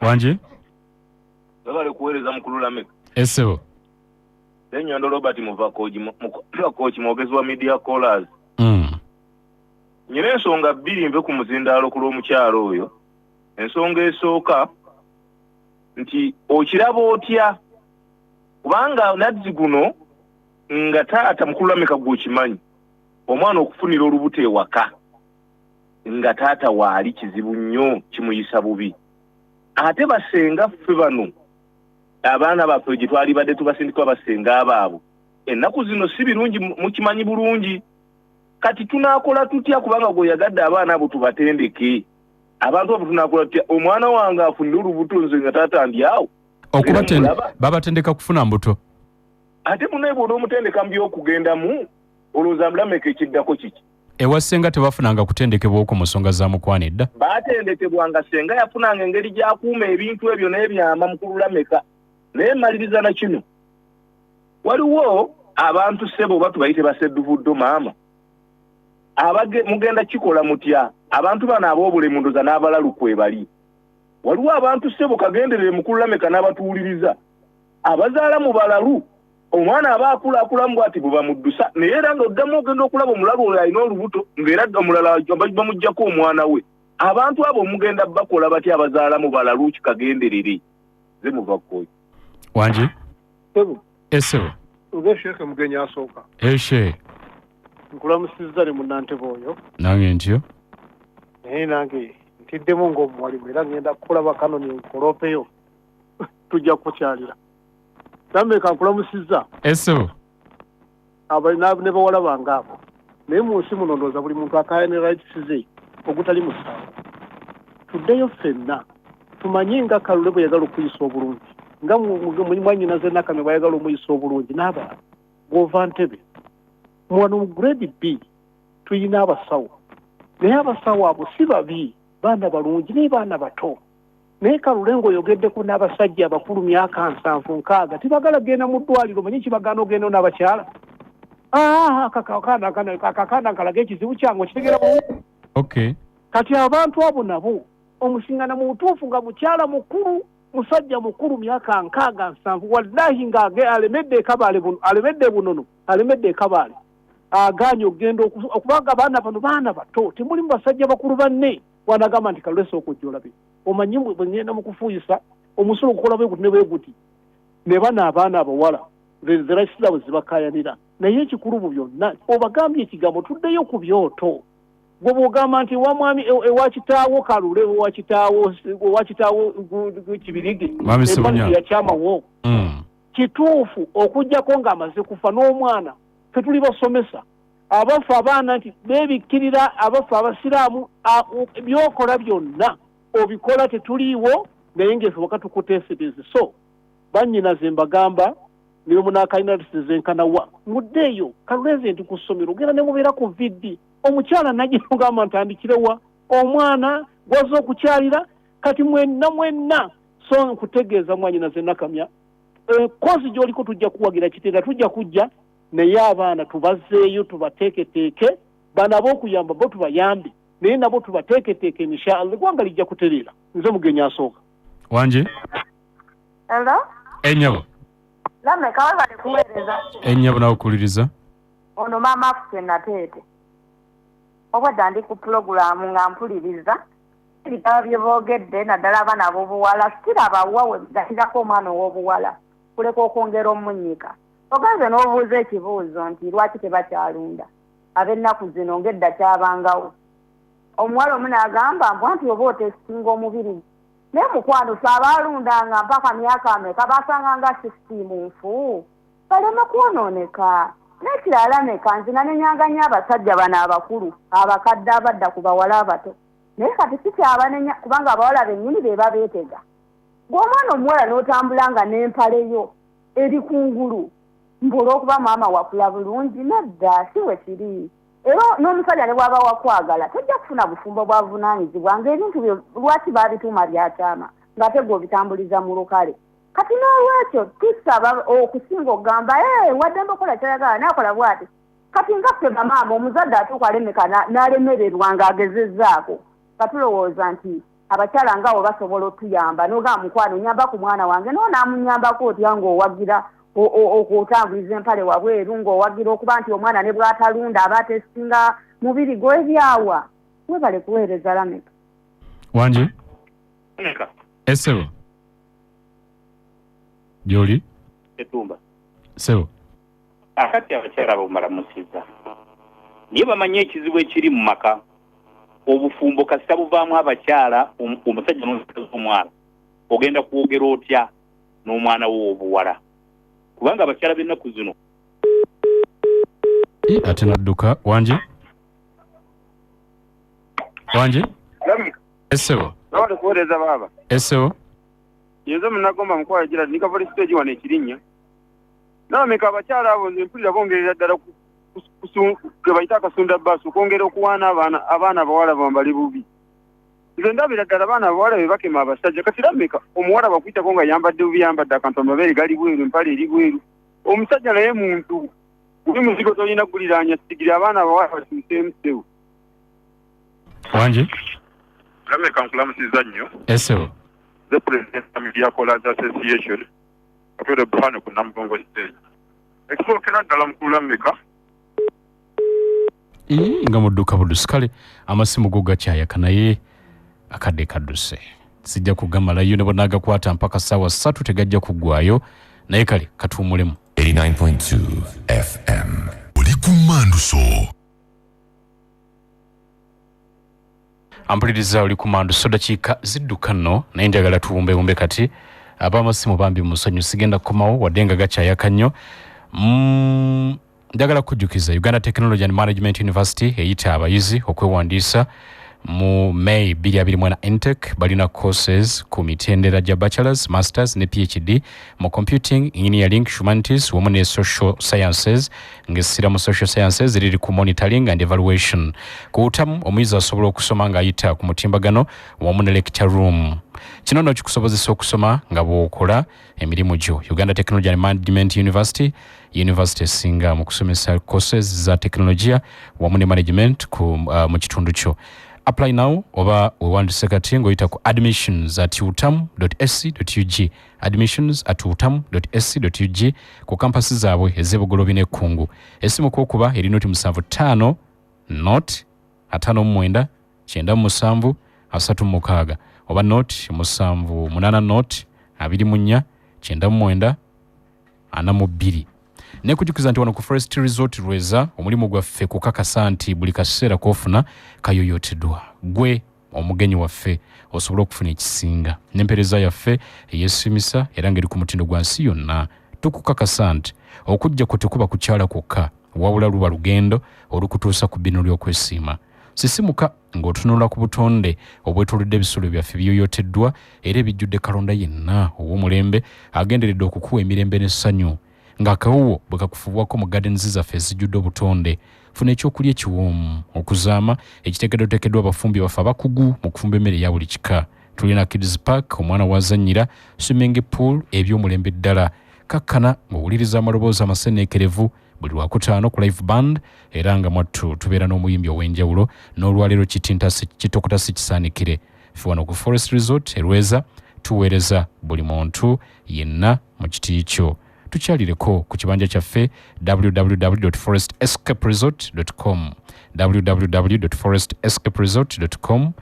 Wangi? Webale kuweereza, mukulu Lameka. Esebo. Senyondo Robert Muvakoki, mwogezi wa Media Callers. Nyina ensonga bbiri nve ku muzindaalo ku lw'omukyalo oyo. Ensonga esooka nti okiraba otya kubanga nazzi guno nga taata, mukulu Lameka, gwe okimanyi, omwana okufunira olubuto ewaka nga taata waali kizibu nnyo, kimuyisa bubi. Ate basenga ffe bano abaana baffe gye twalibadde tubasindika basenga abaabwe ennaku zino si birungi, mukimanyi bulungi. Kati tunaakola tutya? Kubanga gweoyagadde abaana abo tubatendeke, abantu abo tunaakola tutya? Omwana wange afunire olubuto nze nga taata ndi awo? Okubatende babatendeka kufuna mbuto. Ate munaye bw'onoomutendeka mu by'okugendamu, olowooza mulameka ekiddako kiki? Ewa senga tebafunanga kutendekebwa okwo mu nsonga za mukwano edda? Baatendekebwanga, senga yafunanga engeri gy'akuuma ebintu ebyo n'ebyama, mukulu Lameka. Naye maliriza na kino: waliwo abantu ssebo, oba tubayite basedduvuddo, maama abage mugenda kikola mutya abantu bano ab'obulemu? Ndoza n'abalalu kwe bali. Waliwo abantu ssebo, kagenderere mukulu Lameka n'abatuwuliriza, abazaala mu balalu. Omwana aba akulaakulamu bwati bwe bamuddusa, naye era ng'oddamu ogenda okulaba omulalu oyo alina olubuto, ng'era omulala bamuggyako omwana we. Abantu abo mugenda bakola batya abazaala mu balalu kikagenderere? Ze muva kkoyi. Wangi? Sebo. Esebo. Nze Sheekhe Mugenyi asooka. Eshe. Nkulamusizza ne munnantebe oyo. Nange ntyo. Naye nange ntiddemu ng'omuwalimu, era ngenda kukulaba kanoni nkolopeyo, tujja kukukyalira. Lameka, nkulamusizza. Esebo. Ne bawala bange abo. Naye mu nsi muno ndowooza buli muntu akaaya ne rights ze ogutali musango. Tuddeyo ffenna tumanye nga Kalule bwe yagala okuyisa obulungi, nga mwannyinaze Nakame bw'ayagala omuyisa obulungi n'abalala. Bw'ova Ntebe wano mu grade B tuyina abasawo, naye abasawo abo si babi, baana balungi, naye baana bato. Naye Kalule ng'oyogeddeko n'abasajja abakulu myaka 70, 60, tebagala genda mu ddwaliro. Manyi kibagaana ogenda n'abakyala. Akaana nkalaga ekizibu kyange, okitegeera bulungi. Kati abantu abo nabo omusingana mu butuufu nga mukyala mukulu, musajja mukulu, myaka 60, 70, wallahi nga alemedde ekabaale buno, alemedde bunono, alemedde ekabaale, aganye okugenda okubanga abaana bano baana bato, temulimu basajja bakulu banne. Wanagamba nti Kalule, sooka ojja olabe, omanyi bwe ngenda mu kufuuyisa omusulo gukola bwe guti ne bwe guti. Ne bano abaana abawala The rights zaabwe zibakayanira, naye ekikulu mu byonna obagambye ekigambo, tuddeyo ku byoto. Gwe bw'ogamba nti ewa mwami, ewa kitaawo Kalule, ewa kitaawo Kibirige, Mwami Ssebunya. Yakyamawo. Kituufu, okugjako ng'amaze kufa n'omwana, fe tuli basomesa abaffe abaana nti beebikkirira abaffe abasiraamu, byokola byonna obikola tetuliiwo, naye ng'efe waka tukuteesereze. So bannyinaze mbagamba, niwe munakalina zenkanawa, muddeeyo kaluleze nti ku ssomero ogenda ne mubeera ku VD, omukyala najja ogamba ntandikirewa omwana gwaze okukyalira. Kati mwenna mwenna, so nkutegeeza mwanyinaze Nakamya, kozi gy'oliko tujja kuwagira kitera, tujja kujja, naye abaana tubazeeyo, tubateeketeeke. Bano ab'okuyamba bo tubayambe, naye nabo tubateeketeeke. Inshaallah eggwanga lijja kutereera. Nze mugenyi asooka. Wangi? Hello? Ennyabo. Lameka, webale kuweereza. Ennyabo, nawe okuwuliriza. Ono maama afuse Nateete. Obwedda ndi ku pulogulaamu nga mpuliriza ebitabo bye boogedde, naddala abaana ab'obuwala. Sirabawa we gatirako omwana ow'obuwala kuleka okwongera omunnyika. Ogenze n'obuuza ekibuuzo nti lwaki tebakyalunda ab'ennaku zino ng'edda kyabangawo. Omuwala omu n'agamba mbwa nti oba otesitinga omubiri, naye mukwano, fe abaalundanga mpaka myaka ameka basanganga sisitiimu nfu baleme kwonooneka. N'ekirala meka, nze nanenyanga nnyo abasajja bano abakulu abakadde abadda ku bawala abato, naye kati sikyabanenya kubanga abawala bennyini be babeetega. Bw'omwana omuwala n'otambula nga n'empale yo eri kungulu mbu olw'okuba maama wakula bulungi, nedda, si bwe kiri. Era n'omusajja ne bw'aba wakwagala tojja kufuna bufumbo bwavunaanyizibwa ng'ebintu byo lwaki baabituuma byakyama ng'ate gwe obitambuliza mu lukale. Kati n'olwekyo tusaba okusinga okugamba, "Eh, waddembe okola kyayagala naakola bw'ati." Kati nga ffe bamaama, omuzadde atuuka alemeka n'alemererwa ng'agezezzaako, nga tulowooza nti abakyala ngaabo basobola otuyamba. N'ogamba, "Mukwano, nyamba ku mwana wange," n'onaamunyambako otya ng'owagira okutambuliza empale wabweru, ng'owagira okuba nti omwana ne bw'atalunda aba atesinga mubiri gw'ebyawa? Webale kuweereza, Lameka. Wangi? Lameka. Esebo, gyoli? Etumba. Sebo. Akati abakyala bamalamusiza, naye bamanyi ekizibu ekiri mu maka. Obufumbo kasita buvaamu abakyala, omusajja n'omukazi, omwala ogenda kwogera otya n'omwana wo obuwala? Kubanga abakyala b'ennaku zino Ate nadduka. Wangi, wangi? Esebo. Nabale kuweereza, baaba. Esebo. Yenze munagomba mukwala gira nikavali stage wano ekirinnya. Nabameka, abakyala abo nze mpulira bongerera ddala ke bayita akasunda baasi, okwongera okuwaana abaana abawala bambale bubi. Nze ndabira ddala abaana abawala be bakema abasajja. Kati Lameka, omuwala bakuyitako nga yambadde bubi, yambadde akantu, amabeere gali bweru, empale eri bweru. Omusajja naye muntu, buli muzigo tolina guliraanya sigiri. Abaana abawala batuuseemu, ssebo. Wangi? Lameka, nkulamusiza nnyo. Esebo. The president wa Media Callers Association, Katwere Buhane ku Namugongo stage. Ekisookera ddala, mukulu Lameka, Nga mudduka budusi. Kale amasimu go gakyayaka, naye akadde kadduse, sijja kugamalayo ne bwenagakwata mpaka ssaawa 3 tegajja kuggwayo, naye kale katuwumulemu. 89.2 FM. Oli ku Manduso. Ampuliriza, oli ku Manduso. Dakiika zidduka nno, naye njagala tuwumbewumbe. Kati ab'amasimu bambi musonyu, sigenda kukomawo wadde nga gakyayaka nnyo. Njagala kujjukiza Uganda Technology and Management University eyita abayizi okwewandiisa mu May 2024 intake. Balina courses ku mitendera gya bachelors, masters ne PhD mu computing, engineering, humanities wamu ne social sciences, ng'essira mu social sciences liri ku monitoring and evaluation. Ku UTAMU omuyizi asobola okusoma ng'ayita ku mutimbagano wamu ne lecture room. Kino nno kikusobozesa okusoma nga bw'okola emirimu gyo. Uganda Technology and Management University, university esinga mu kusomesa courses za tekinologiya wamu ne management mu kitundu kyo. Apply now oba wewandise kati ng'oyita ku admissions@utam ac ug, admissions@utam ac ug, ku kampasi zaabwe ez'ebugolobi n'ekkungu. Esimu kwokuba eri 075 0 59 97 36 oba 078 0 24 99 42. Nekujukiza nti wano ku Forest Resort Lweza omulimu gwaffe kukakasa nti buli kaseera kofuna kayoyoteddwa gwe omugenyi waffe osobole okufuna ekisinga n'empeereza yaffe eyesimisa era ng'eri ku mutindo gwa nsi yonna. Tukukakasa nti okujja kwo tekuba kukyala kwokka, wabula luba lugendo olukutuusa ku bbino ly'okwesiima. Sisimuka ng'otunula ku butonde obwetoolodde ebisulo byaffe biyoyoteddwa era ebijjudde kalonda yenna ow'omulembe agenderedde okukuwa emirembe n'essanyu ng'akawuwo bwe kakufubwako mu gardens zaffe ezijjudde obutonde. Funa ekyokulya ekiwoomu okuzaama ekiteekeddwateekeddwa abafumbi baffe abakugu mu kufumba emmere eya buli kika. Tulina Kids Park omwana w'azannyira, swimming pool eby'omulembe ddala. Kakkana ng'owuliriza amaloboozi amaseneekerevu buli Lwakutaano ku live band era nga mwattu tubeera n'omuyimbi ow'enjawulo n'olwaleero kitokota si kisaanikire. Ffe wano ku Forest Resort e Lweza tuweereza buli muntu yenna mu kiti kyo. Tukyalireko ku kibanja kyaffe www.forestescaperesort.com, www.forestescaperesort.com.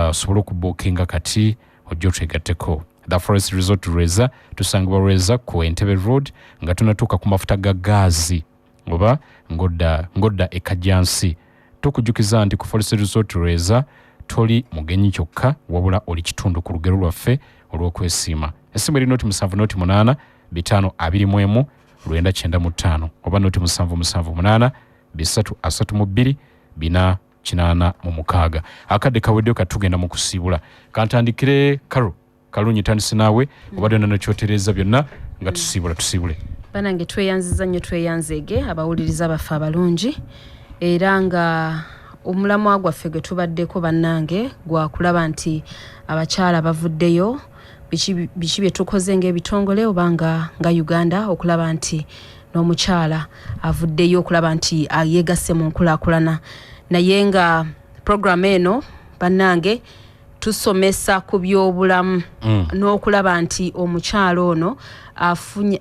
Osobola okubuukinga kati ojja otwegatteko. The Forest Resort Lweza tusangibwa Lweza ku Entebbe Road nga tunatuuka ku mafuta ga gaazi oba ngodda e Kajjansi. Tukujjukiza nti ku Forest Resort Lweza toli mugenyi kyokka wabula oli kitundu ku lugero lwaffe olw'okwesiima. Essimu eri noti 7 noti 8 5 21 995 oba noti 7 7 8 3 32 4 86. Akadde kaweddeyo, kati tugenda mu kusiibula. Kantandikire Karo Kalungi, tandise naawe obadde nano kyotereeza byonna nga tusiibula, tusiibule. Banange tweyanziza nnyo, tweyanzeege abawuliriza baffe abalungi, era nga omulamwa gwaffe gwe tubaddeko bannange gwakulaba nti abakyala bavuddeyo, biki bye tukoze ng'ebitongole oba nga Uganda okulaba nti n'omukyala avuddeyo okulaba nti yeegasse mu nkulaakulana. Naye nga puroguramu eno bannange tusomesa ku byobulamu n'okulaba nti omukyala ono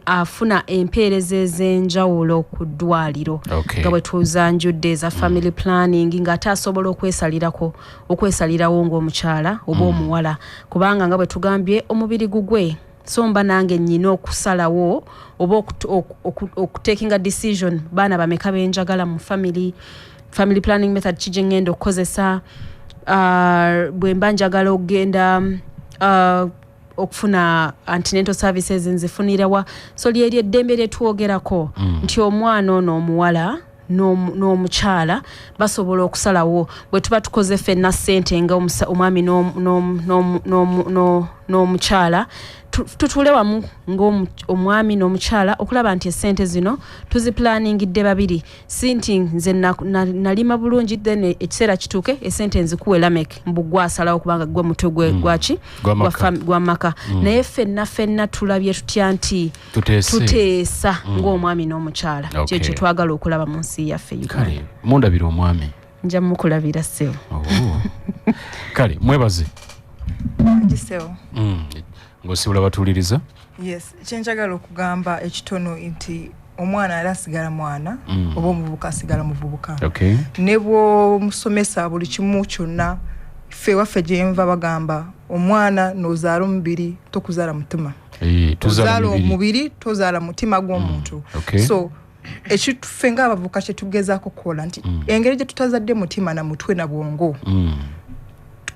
afuna empeereza ez'enjawulo ku ddwaliro nga bwe tuzanjudde eza family planning, ng'ate asobola okwesalirako, okwesalirawo ng'omukyala oba omuwala, kubanga nga bwe tugambye omubiri gugwe. So mba nange nnyina okusalawo oba okutakinga decision, baana bameka benjagala mu family, family planning method ki gye ŋŋenda okukozesa, bwe mba njagala okugenda okufuna antenatal services nzifunirawa. So lyeryo eddembe lyetwogerako nti omwana ono omuwala n'omukyala basobola okusalawo bwe tuba tukoze ffenna ssente nga omwami n'omukyala, tutuule wamu ng'omwami n'omukyala okulaba nti essente zino tuziplaningidde babiri, si nti nze nalima bulungi then ekiseera kituuke esente nzikuwe Lamek mbu gwasalawo kubanga gwe mutwe gwe gwaki Gw'amaka. Gw'amaka. Naye ffenna ffenna tulabye tutya nti Tuteese. Tuteesa ng'omwami n'omukyala. Kyo kye twagala okulaba mu nsi yaffe Uganda. Kale mundabira omwami. Nja mukulabira, ssebo. Oh. Kale mwebaze. Giseo. Ng'osiibula batuuliriza. Yes, kyenjagala okugamba ekitono nti omwana era asigala mwana oba omuvubuka asigala muvubuka ne bwomusomesa buli kimu kyonna. Ffe waffe gyenva bagamba omwana nozaala omubiri, tokuzaala mutima. Eh, tuzaala ozaala mibiri. Omubiri, tozaala mutima gw'omuntu. So ekiffe ngaabavubuka kyetugezaako kukola nti engeri gye tutazadde mutima na mutwe na bwongo,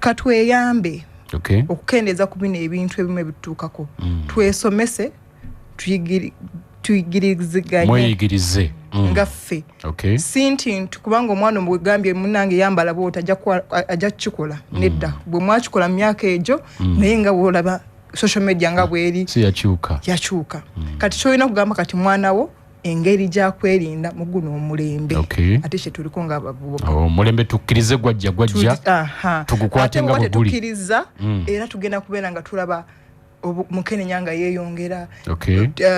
katweyambe okukendeeza ku bino ebintu ebimu ebitutuukako. Twesomese, tuyigiriziganye Mweyigirize. Nga ffe si nti kubanga omwana omugambye munange yambala bwoti ajja kukikola. Nedda, bwe mwakikola mu myaka egyo, naye nga bwolaba social media nga bweri Si yakyuka. Yakyuka. Kati kyolina kugamba kati mwana wo engeri gyakwerinda mu guno omulembe ate kyetuliko ngaabavubuka. Oh, omulembe tukkirize gwajja gwajja tugukwate Ate nga bwe bwe guli. Tetukkiriza era tugenda kubeera nga tulaba mukenenya nga yeeyongera,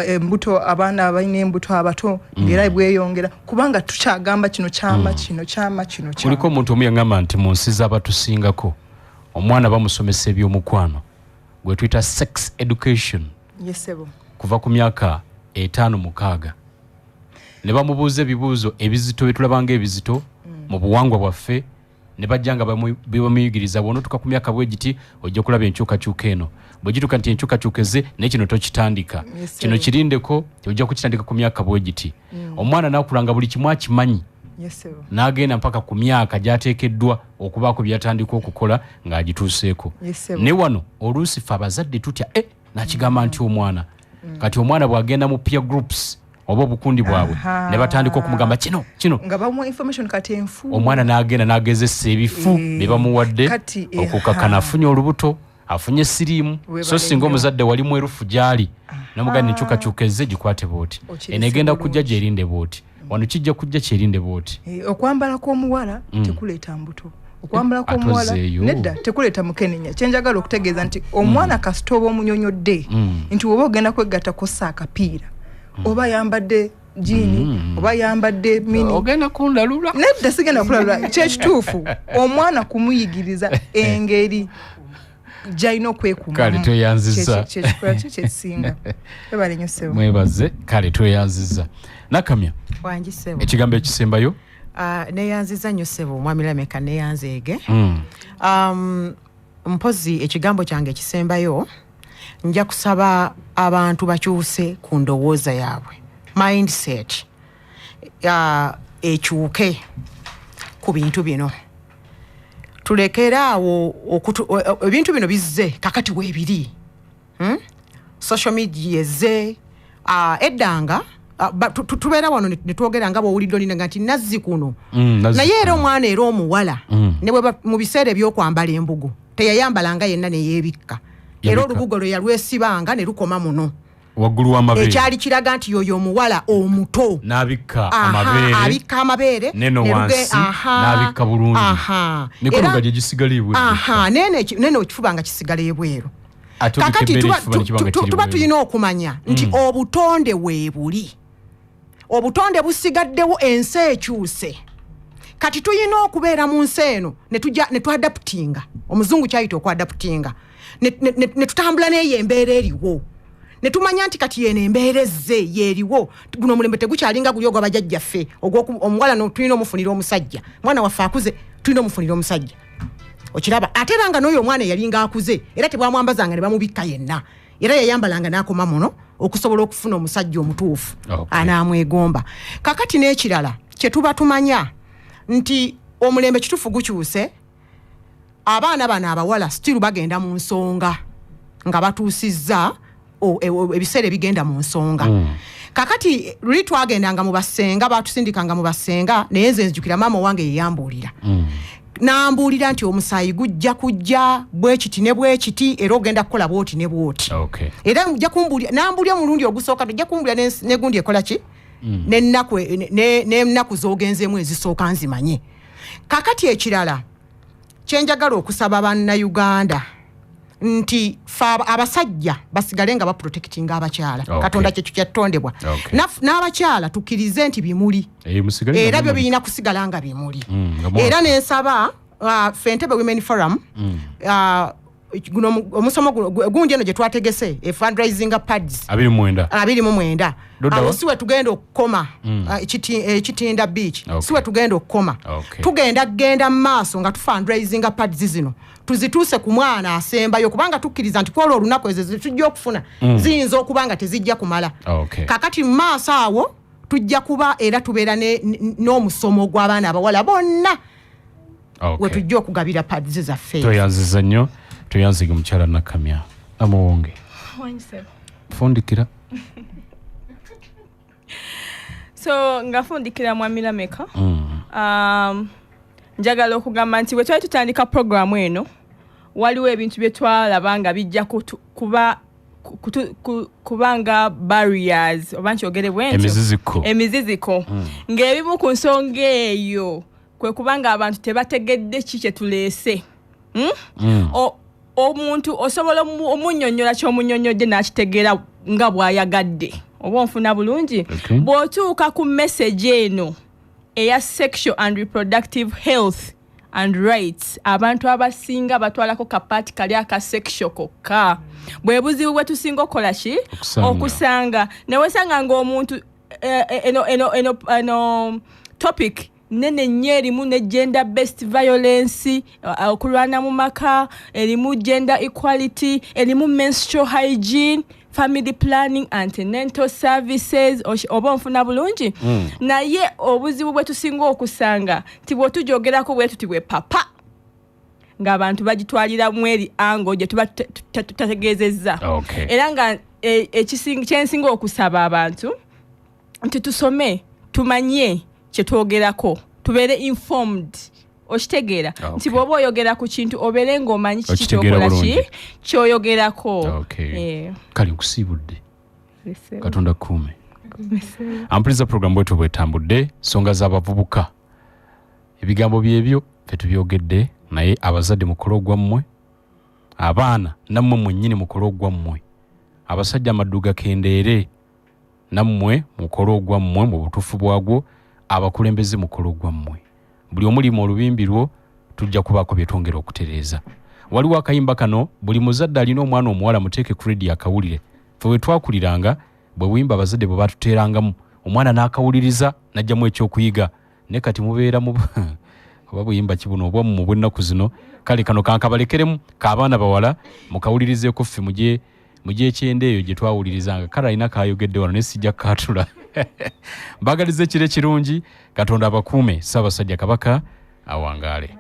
embuto, abaana abalina embuto abato ngaera bweyongera kubanga tukyagamba kino kyama, kino kyama, kino kyama. Kuliko omuntu omu yaŋŋamba nti mu nsi z'abatusingako omwana bamusomesa ebyomukwano gwe tuyita sex education Yes ssebo. kuva ku myaka 5, 6, ne bamubuuza ebibuuzo ebizito byetulaba nga ebizito mu buwangwa bwaffe. Ne bajja nga bamuyigiriza, bw'onootuuka ku myaka bwe giti ojja kulaba enkyukakyuka eno, bwe gituuka nti enkyukakyuka ezze, naye kino tokitandika, kino kirindeko, ojja kukitandika ku myaka bwe giti. Omwana n'akula nga buli kimu akimanyi, n'agenda mpaka ku myaka gy'ateekeddwa okubaako by'atandika okukola ng'agituuseeko. Ne wano oluusi ffe abazadde tutya, nakigamba nti omwana, kati omwana bw'agenda mu peer groups oba obukundi bwabwe ne batandika okumugamba kino kino, nga bamuwa information kati enfu, omwana n'agenda n'agezesa ebifu bye bamuwadde, okukakkana afunye olubuto, afunye siriimu. So singa omuzadde wali mwerufu gy'ali namugamba enkyukakyuka ezze, gikwate bwoti, eno egenda kujja, gyerinde bwoti, wano kijja kujja, kyerinde bwoti. Okwambala kw'omuwala tekuleeta mbuto. Okwambala kw'omuwala nedda, tekuleeta mukenenya. Kyenjagala okutegeeza nti omwana kasita oba omunyonyodde nti woba ogenda kwegatta kossa akapiira, oba yambadde jean oba yambadde mini. Ogenda kundalula. Nedda, sigenda kulalula. Kyekituufu, omwana kumuyigiriza engeri gyalina okwekuumamu. Kale, tweyanzizza. Kyekikola kyo kyekisinga. Webale nnyo, ssebo. Mwebaze. Kale, tweyanzizza. Nakamya, Wangi, ssebo. ekigambo ekisembayo. Ah, neyanziza nnyo, ssebo omwami Lameka, neyanzeege. Mpozi ekigambo kyange ekisembayo, nja kusaba abantu bakyuse ku ndowooza yaabwe, mindset ekyuke ku bintu bino. Tulekere awo ebintu bino bizze kakati weebiri, Social media ezze. Eddanga tubeera wano ne twogera nga bwowulidde olinanga nti nazzi kuno. Nazzi Naye era kuno. omwana era omuwala ne bwe mu biseera ebyokwambala embugo teyayambalanga yenna neyeebikka era Yabikka. olubugo lwe yalwesibanga ne lukoma muno waggulu w'amabeere. Ekyali kiraga nti yoyo omuwala omuto. N'abikka Aha, amabeere. Abikka amabeere. Neno wansi n'abikka bulungi. Mikono nga gye gisigala ebweru. Aha, nene ekifuba nga kisigala ebweru. Ate obikka Kakati ebbeere, tuba, ekifuba ne kiba nga kiri tuba bweru. tulina okumanya nti obutonde weebuli, obutonde busigaddewo, ensi ekyuse. Kati tulina okubeera mu nsi eno ne tujja ne tuadaptinga, omuzungu kyayita okuadaptinga, ne tutambula n'eyo embeera eriwo, ne tumanya nti kati yeno embeera ezze yeeriwo. Guno omulembe tegukyalinga guli ogwabajjajjaffe omuwala tulina omufunira omusajja, mwana waffe akuze tulina omufunira omusajja. Okiraba, ate era nga n'oyo omwana eyalinga akuze era tebwamwambazanga ne bamubikka yenna, era yayambalanga n'akoma muno okusobola okufuna omusajja omutuufu anaamwegomba. Kakati n'ekirala kye tuba tumanya nti omulembe kituufu gukyuse, abaana bano abawala still bagenda mu nsonga nga batuusizza ebiseera ebigenda mu nsonga. Kakati luli twagendanga mu basenga, batusindikanga mu basenga, naye nze nzijukira maama owange yeyambuulira, nambuulira nti omusaayi gujja kujja bwekiti ne bwekiti, era ogenda kukola bwoti ne bwoti. Era ojja kumbuulira, nambuulira omulundi ogusooka, tojja kumbuulira negundi ekola ki, n'ennaku n'ennaku z'ogenzeemu ezisooka nzimanye. Kakati ekirala kyenjagala okusaba bannayuganda nti fe abasajja basigale nga baprotectinga abakyala. Katonda kyekyo kyatondebwa. N'abakyala tukkirize nti bimuli Musigale nga era byo mumuli. Birina kusigala nga bimuli. Nga mwaka. Era nensaba ffe Entebbe Women Forum, guno omusomo guno gundi eno gye twategese e fundraising pads 29. 29. Ludda wa? Awo si we tugenda okukoma. Kitinda Beach. Si we tugenda okukoma. Tugenda kugenda mu maaso nga tufundraisinga pads zino tuzituuse ku mwana asembayo, kubanga tukkiriza nti kwolwo olunaku ezo zetujja okufuna ziyinza okuba nga tezijja kumala. Kakati mu maaso awo tujja kuba era tubeera n'omusomo gw'abaana abawala bonna we tujja okugabira pads zaffe. Tweyanziza nnyo, tweyanzige mukyala Nakamya Namuwonge. Fundikira. So nga fundikira, mwami Lameka, njagala okugamba nti bwe twali tutandika programu eno, waliwo ebintu bye twalaba nga bijja kuba kuba nga barriers, oba nkyogere bwe ntyo. Emiziziko. Emiziziko, ng'ebimu ku nsonga eyo kwe kubanga abantu tebategedde ki kye tuleese, Omuntu osobola omunnyonnyola ky'omunnyonnyodde n'akitegeera nga bw'ayagadde, oba onfuna bulungi? Okay. Bw'otuuka ku message eno eya sexual and reproductive health and rights, abantu abasinga batwalako kapaati kali aka sexual kokka. Bwe buzibu bwe tusinga okukola ki? Okusanga. Okusanga newesanga ng'omuntu eno topic. Nene nnyo, erimu ne gender based violence, okulwana mu maka, erimu gender equality, erimu menstrual hygiene, family planning, antenatal services. Oba onfuna bulungi? Naye obuzibu bwe tusinga okusanga nti bw'otujogerako bwe tuti bwe papa ng'abantu bagitwalira mu eri angle gye tuba tutategeezezza. Era nga kyensinga okusaba abantu nti tusome, tumanye kyetwogerako, tubeere informed. Okitegeera nti bw'oba oyogera ku kintu, obeere ng'omanyi kiki Okitegeera kyokola ki bulungi. kyoyogerako. Kale nkusiibudde, Katonda kuume. Ampuliriza, program bwetu bwetambudde, nsonga z'abavubuka, ebigambo byebyo ffe tubyogedde, naye abazadde mukole ogwammwe, abaana nammwe mwennyini mukole ogwammwe, abasajja amaddu gakendeere, nammwe mukole ogwammwe mu butuufu bwagwo, abakulembeze mukole ogwammwe, buli omulimu olubimbi lwo tujja kubaako bye twongera okutereeza. Waliwo akayimba kano, buli muzadde alina omwana omuwala muteeke ku rediyo akawulire. Ffe bwe twakuliranga, bwe buyimba abazadde bwe batuteerangamu, omwana n'akawuliriza n'ajjamu ekyokuyiga. Naye kati mubeera mu oba buyimba ki buno obwammwe obw'ennaku zino? Kale kano kankabalekeremu k'abaana bawala, mukawulirizeeko. Ffe mugye mugyekyenda eyo gye twawulirizanga. Kale alina kayogedde wano naye sijja kukaatula. Mbagaliza ekiro ekirungi, Katonda abakuume, Ssaabasajja Kabaka awangaale.